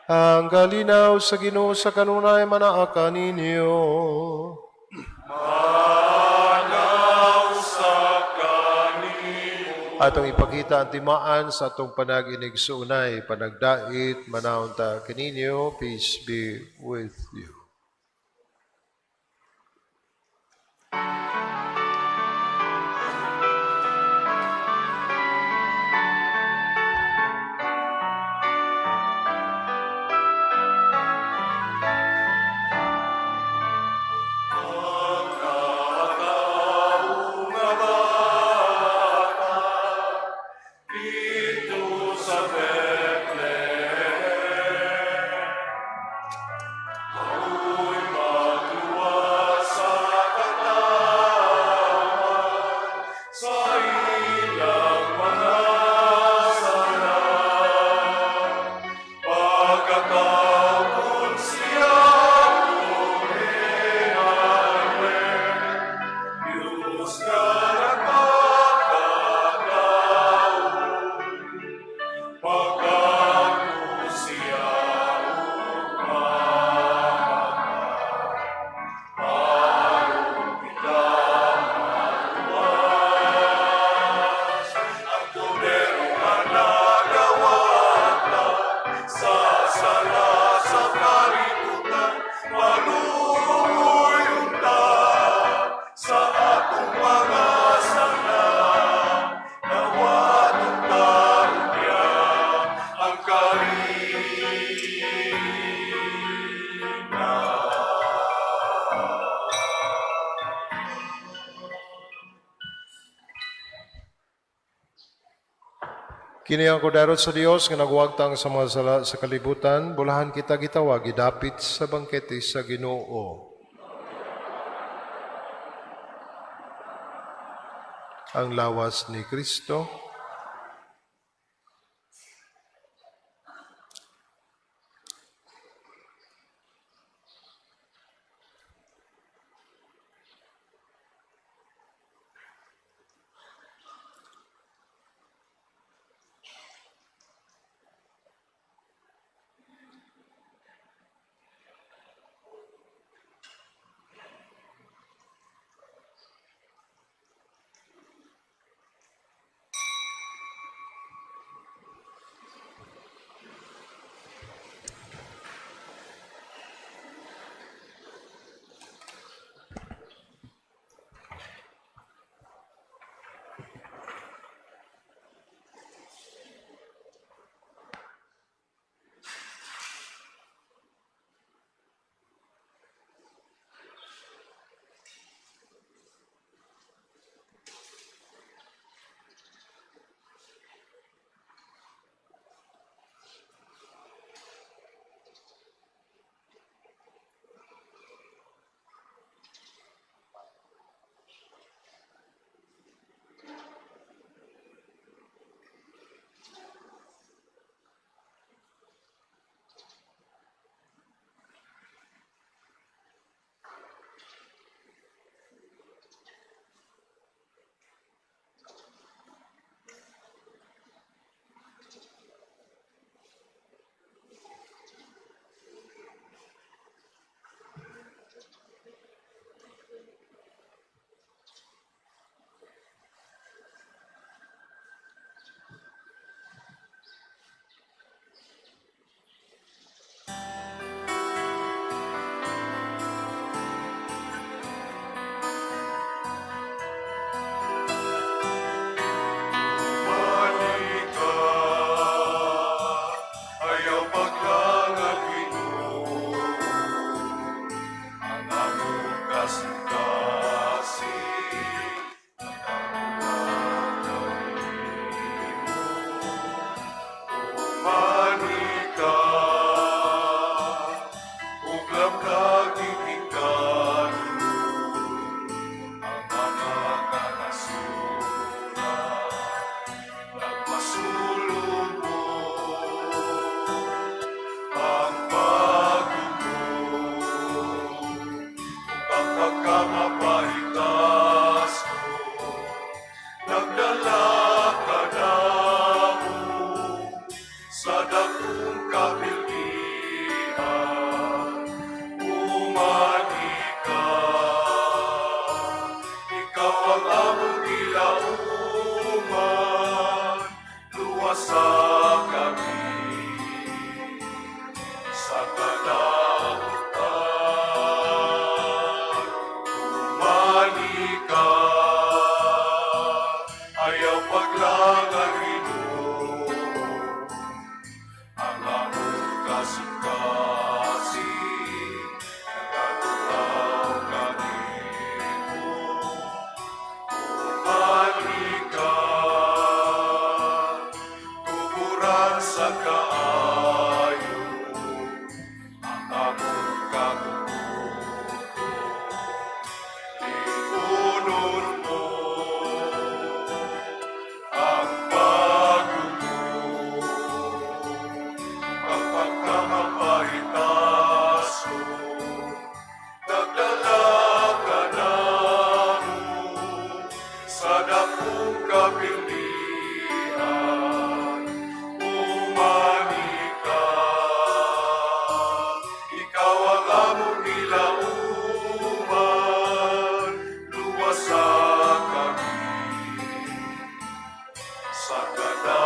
Ang kalinaw sa Ginoo sa kanunay manaa kaninyo. Manaw sa kanimo. Atong ipakita ang timaan sa atong panag-inig suunay, panagdait, manahon ta kaninyo. Peace be with you. Dito sa Bethlehem, ako'y magluwas sa katawan, sa ilang mga sala. Pagkataon siya Diyos na nagpakatao, pagkato siya umamatay, aron kita maluwas. Ang kordero nga nagawata sa sala sa kalibutan, maluoy unta sa atong mga sala. Nawaton ta niya ang kalinaw. Kini ang kordero sa Dios nga nagwagtang sa mga sala sa kalibutan, bulahan kita gitawag gidapit sa bangkete sa Ginoo. Ang lawas ni Kristo. Ang among gilauman, luwasa kami sa kalautan. Umani ka, ayaw paglangan, Ginoo, ang among kasing-kasing, nagatuaw kanimo. Umani ka, tuburan sa kaayo, ang among katuto. Liunon mo ang pagdumo, ang pagkamapahitaso, nagdala ka namo sa dakong kapilian. Umani ka, ikaw ang among gilauman, luwasa kami sa kadautan.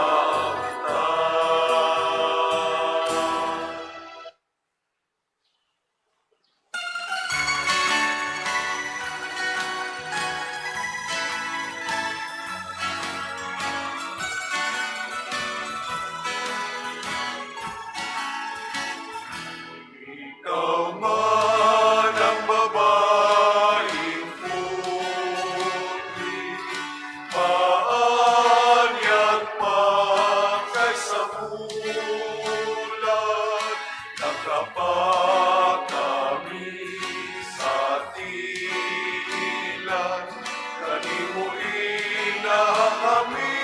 Ikaw man ang babaeng putli, maanyag pa kaysa bulan, nakapakami sa tilan, kanimo inahamili.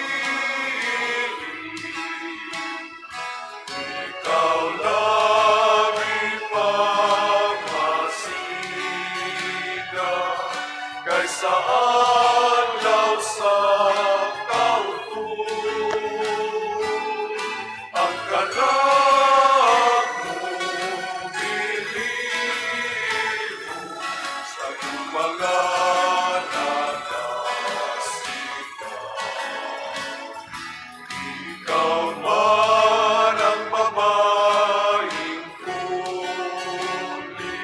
Ikaw labi pagmasida kaysa adlaw sa kauton. Ang kalag mo bilin sa iyong mga nagasika. Ikaw man ang babaeng putli,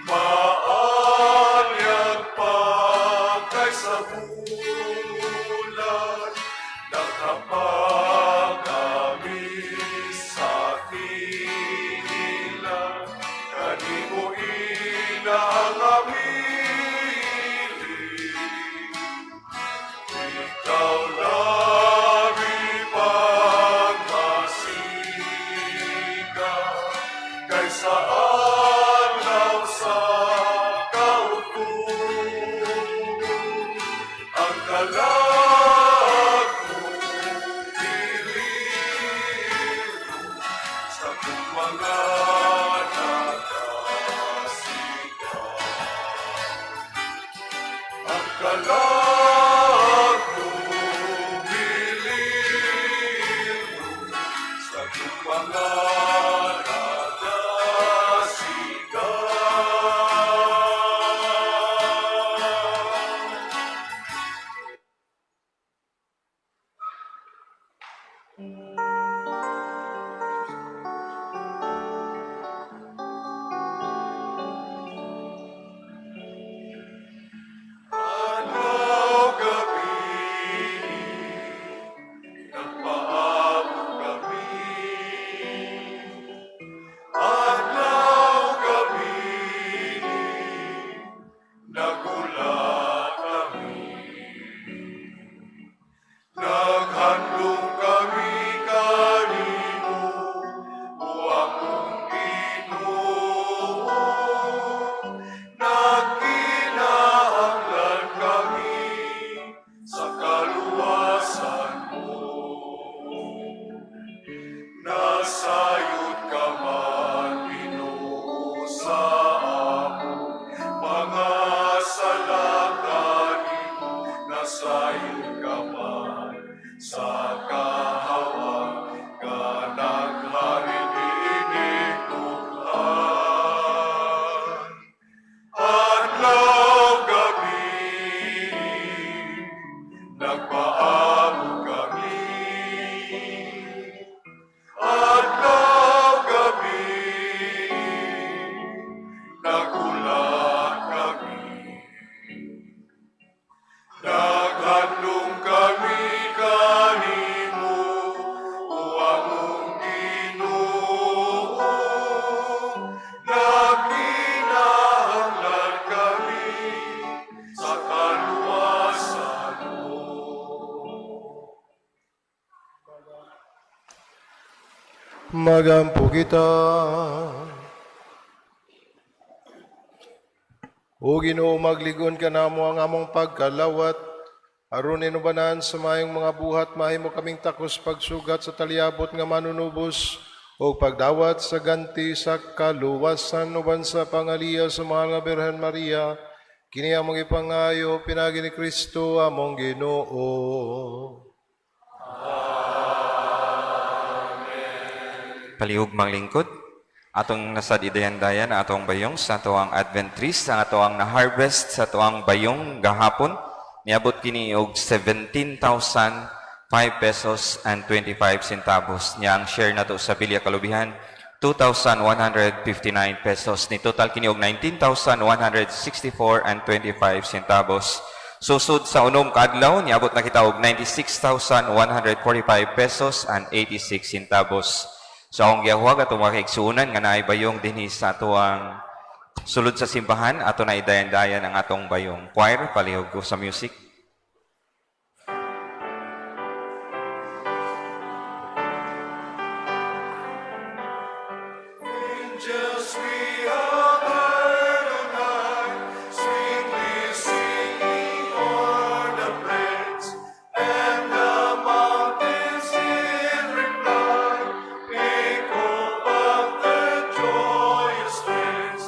maanyag pa kaysa bulan, nakapagami sa tilan, kanimo inaangamili. Ikaw labi pagmasida kaysa adlaw sa kauton. Ang kalag mo bilin sa iyong mga nagasika. Ang kalag mo bilin sa iyong mga nagasika. Adlaw gabi, nagpaabot kami. Adlaw gabi, nagulat kami. Naghandom kami kanimo, o among Ginoo. Nagkinahanglan kami sa kaluwasan mo. Nasayod ka man, Ginoo, sa among mga sala kanimo. Nasayod ka man sa kahawag nga naghari niining dughan. Adlaw gabi, Magampo kita. O Ginoo, magligon ka namo ang among pagkalawat. Aron inubanan sa mayong mga buhat, mahimo kaming takos pagsugat sa taliabot nga manunubos o pagdawat sa ganti sa kaluwasan uban sa pangaliya sa mahal nga Birhen Maria. Kini among ipangayo pinaagi ni Kristo among Ginoo. Palihog manglingkod, atong nasad idayan-dayan ang atong bayong sa atoang Advent trees, ang atoang na-harvest sa atoang bayong gahapon. Niabot kini og 17,005 pesos and 25 centavos. Nya ang share nato sa Bilya Kalubihan, 2,159 pesos. Ni total kini og 19,164 and 25 centavos. Susod sa unom kaadlaw, niabot na kita og 96,145 pesos and 86 centavos. So akong gihuwag atong mga kaigsuonan nga naay bayong dinhi sa atoang sulod sa simbahan, ato na idayan-dayan ang atong bayong. Choir, palihog ko sa music. Angels we have heard on high, sweetly singing o'er the plains, and the mountains in reply, echo back their joyous strains.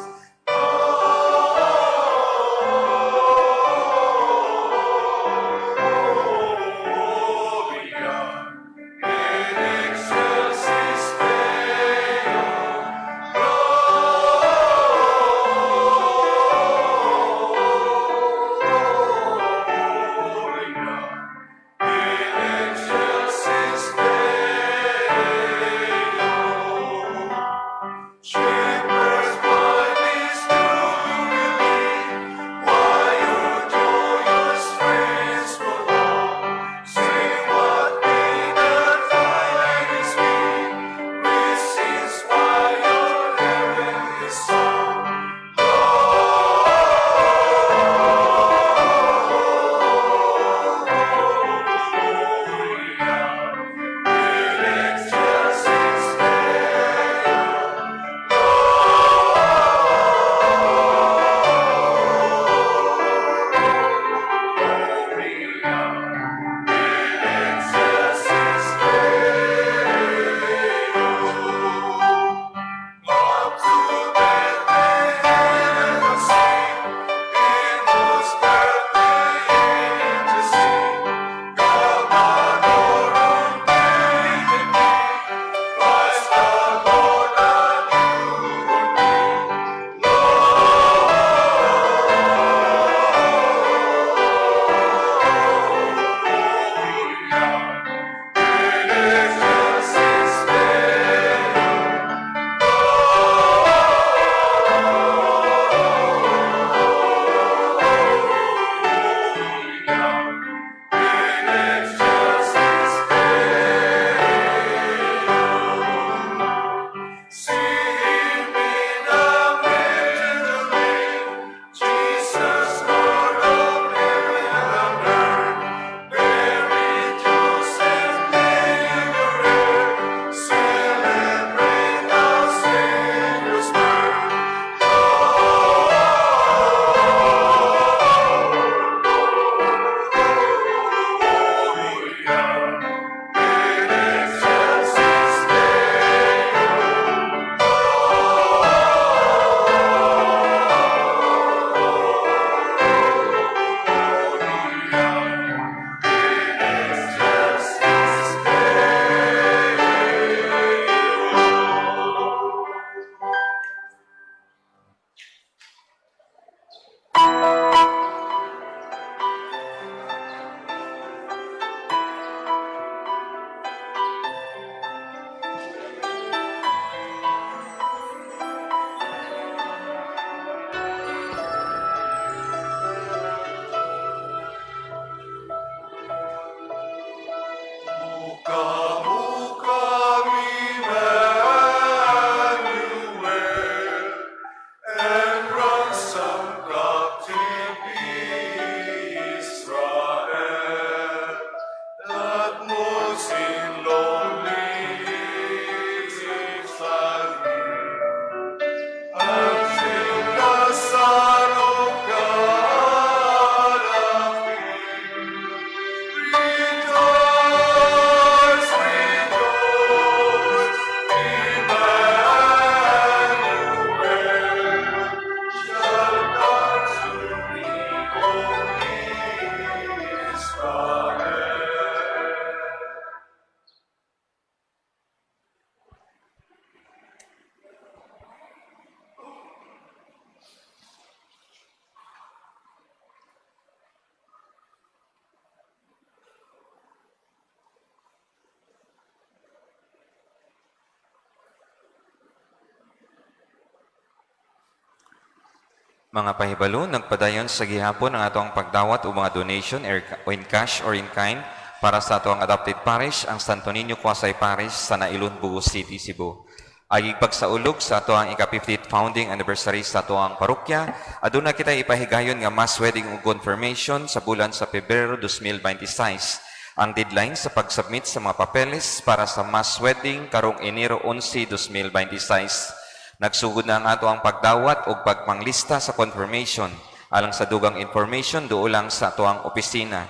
Mga pahibalo, nagpadayon sa gihapon ang atoang pagdawat o mga donation in cash or in kind para sa atoang adopted parish, ang Santo Niño Quasi Parish sa Nailon, Bogo City, Cebu. Agig pagsaulog sa atoang ika-50th founding anniversary sa atoang parokya, aduna kita ipahigayon nga mass wedding ug confirmation sa bulan sa Pebrero 2026. Ang deadline sa pag-submit sa mga papeles para sa mass wedding karong Enero 11, 2026. Nagsugod na ang ato ang pagdawat o pagpanglista sa confirmation. Alang sa dugang information, duol lang sa atoang opisina.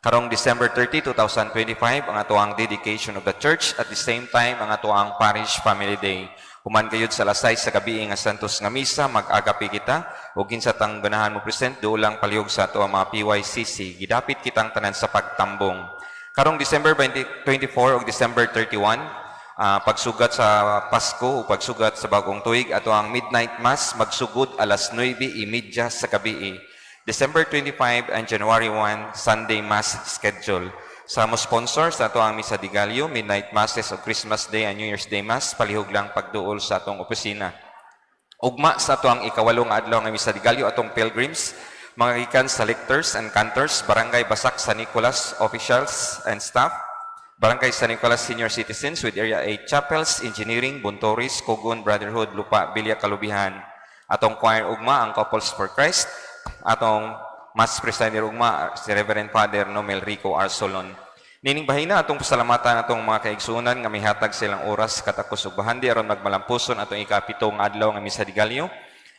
Karong December 30, 2025, ang atoang dedication of the church, at the same time ang atoang parish family day. Human gayud sa alas 6 sa gabi nga Santos nga misa, mag-agape kita ug kinsa tang ganahan mo present, duol lang palihog sa atoang mga PYCC. Gidapit kitang tanan sa pagtambong. Karong December 20, 24 ug December 31, pagsugat sa Pasko o pagsugat sa Bagong Tuig, ato ang midnight mass magsugod alas 9:30 sa gabi. December 25 and January 1, Sunday mass schedule. Sa mo sponsors, ato ang Misa de Gallo, midnight masses o Christmas Day and New Year's Day mass, palihog lang pagduol sa atong opisina. Ugma sa ato ang ikawalong adlaw nga Misa de Gallo atong pilgrims, mga gikan sa lectors and cantors, Barangay Basak San Nicolas officials and staff, Barangay San Nicolas Senior Citizens with Area 8 Chapels, Engineering, Buntoris, Kogon, Brotherhood, Lupa, Bilya, Kalubihan. Atong choir ugma ang Couples for Christ, atong Mass Presider ugma si Reverend Father Nomel Rico Arsolon. Nining bahina atong pasalamatan atong mga kaigsuonan nga mihatag silang oras, katakos ug bahandi aron magmalampuson atong ikapito nga adlaw nga Misa de Gallo.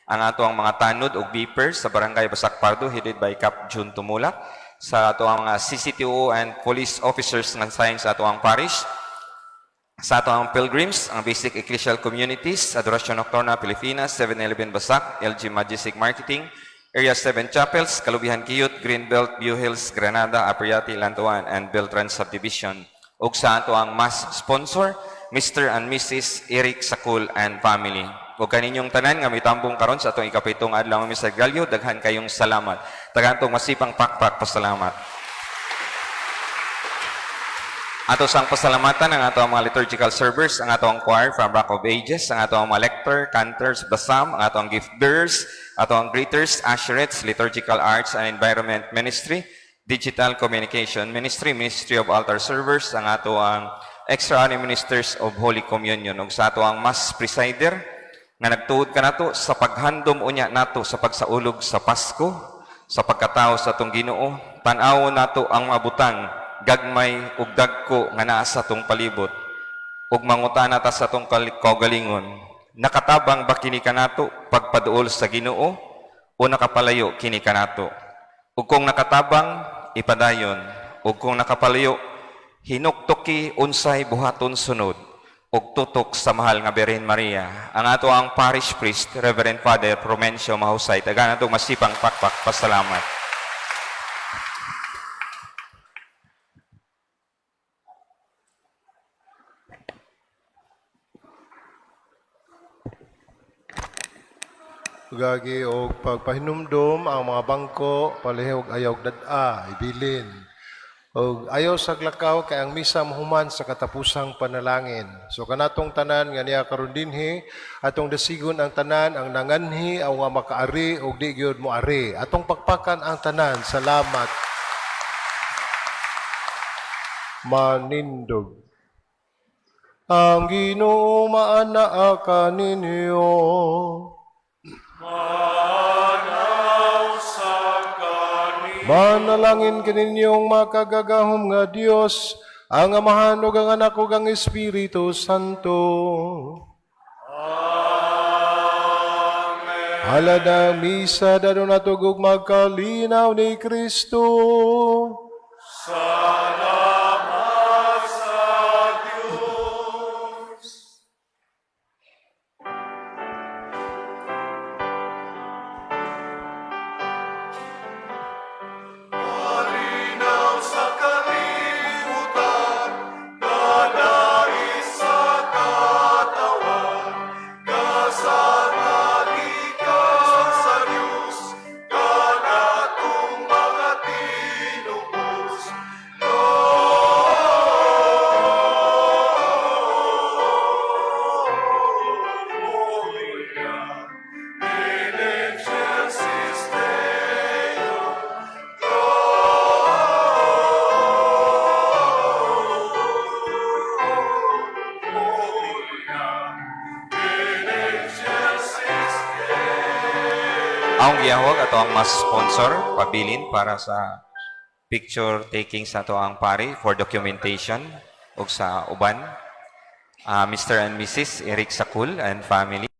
Ang ato ang mga tanod ug beepers sa Barangay Basak Pardo headed by Cap June Tumulak, sa ato ang mga CCTO and police officers nga assigned sa ato ang parish, sa ato ang pilgrims, ang basic ecclesial communities, Adoracion Nocturna Pilipinas, 7-Eleven Basak, LG Majestic Marketing, Area 7 Chapels, Kalubihan Kiyot, Greenbelt, View Hills, Granada, Apriati, Lantuan, and Beltran Subdivision. Ug sa ato ang mass sponsor, Mr. and Mrs. Eric Sakul and family. Ug kaninyong tanan nga mitambong karon sa atong ikapitong adlaw nga Misa Gallo, daghan kayong salamat. Tagaan tong masipang pakpak pasalamat. Ato sang pasalamatan ang ato ang mga liturgical servers, ang ato ang choir from Rock of Ages, ang ato ang mga lector, cantors, basam, ang ato ang gift bearers, ato ang greeters, usherettes, liturgical arts and environment ministry, digital communication ministry, ministry of altar servers, ang ato ang extraordinary ministers of Holy Communion, ug sa ato ang mass presider nga nagtuod kanato sa paghandom unya nato sa pagsaulog sa Pasko, sa pagkatao sa atong Ginoo. Tan-awon nato ang mga butang gagmay ug dagko nga naa sa atong palibot ug mangutana ta sa atong kaugalingon, nakatabang ba kini kanato pagpaduol sa Ginoo o nakapalayo kini kanato? Ug kung nakatabang, ipadayon, ug kung nakapalayo, hinuktuki unsay buhaton sunod ug tutok sa mahal nga Birhen Maria. Ang ato ang parish priest, Reverend Father Promencio Mahusay. Tagaan natong masipang pakpak pasalamat. Gagi og pagpahinumdom ang mga bangko, palihog ayaw dad-a, ibilin. Og ayaw sa glakaw kay ang misa mahuman sa katapusang panalangin. So kanatong tanan nga niya karon dinhi, atong dasigon ang tanan ang nanganhi aw nga makaari og di gyud moari. Atong pakpakan ang tanan. Salamat. Manindog. Ang Ginoo maanaa kaninyo. Manalangin kaninyong makagagahom nga Dios, ang Amahan ug ang Anak ug ang Espiritu Santo. Amen. Halad ang misa dadon nato ug magkalinaw ni Kristo. Salamat sa Diyos. Malinaw sa kalibutan, kanais sa katawan, kasama ikaw sa Diyos, kanatong mga tinuod. Akong gihawag ato ang mas sponsor pabilin para sa picture taking sa ato ang pari for documentation ug sa uban. Mr. and Mrs. Eric Sakul and family.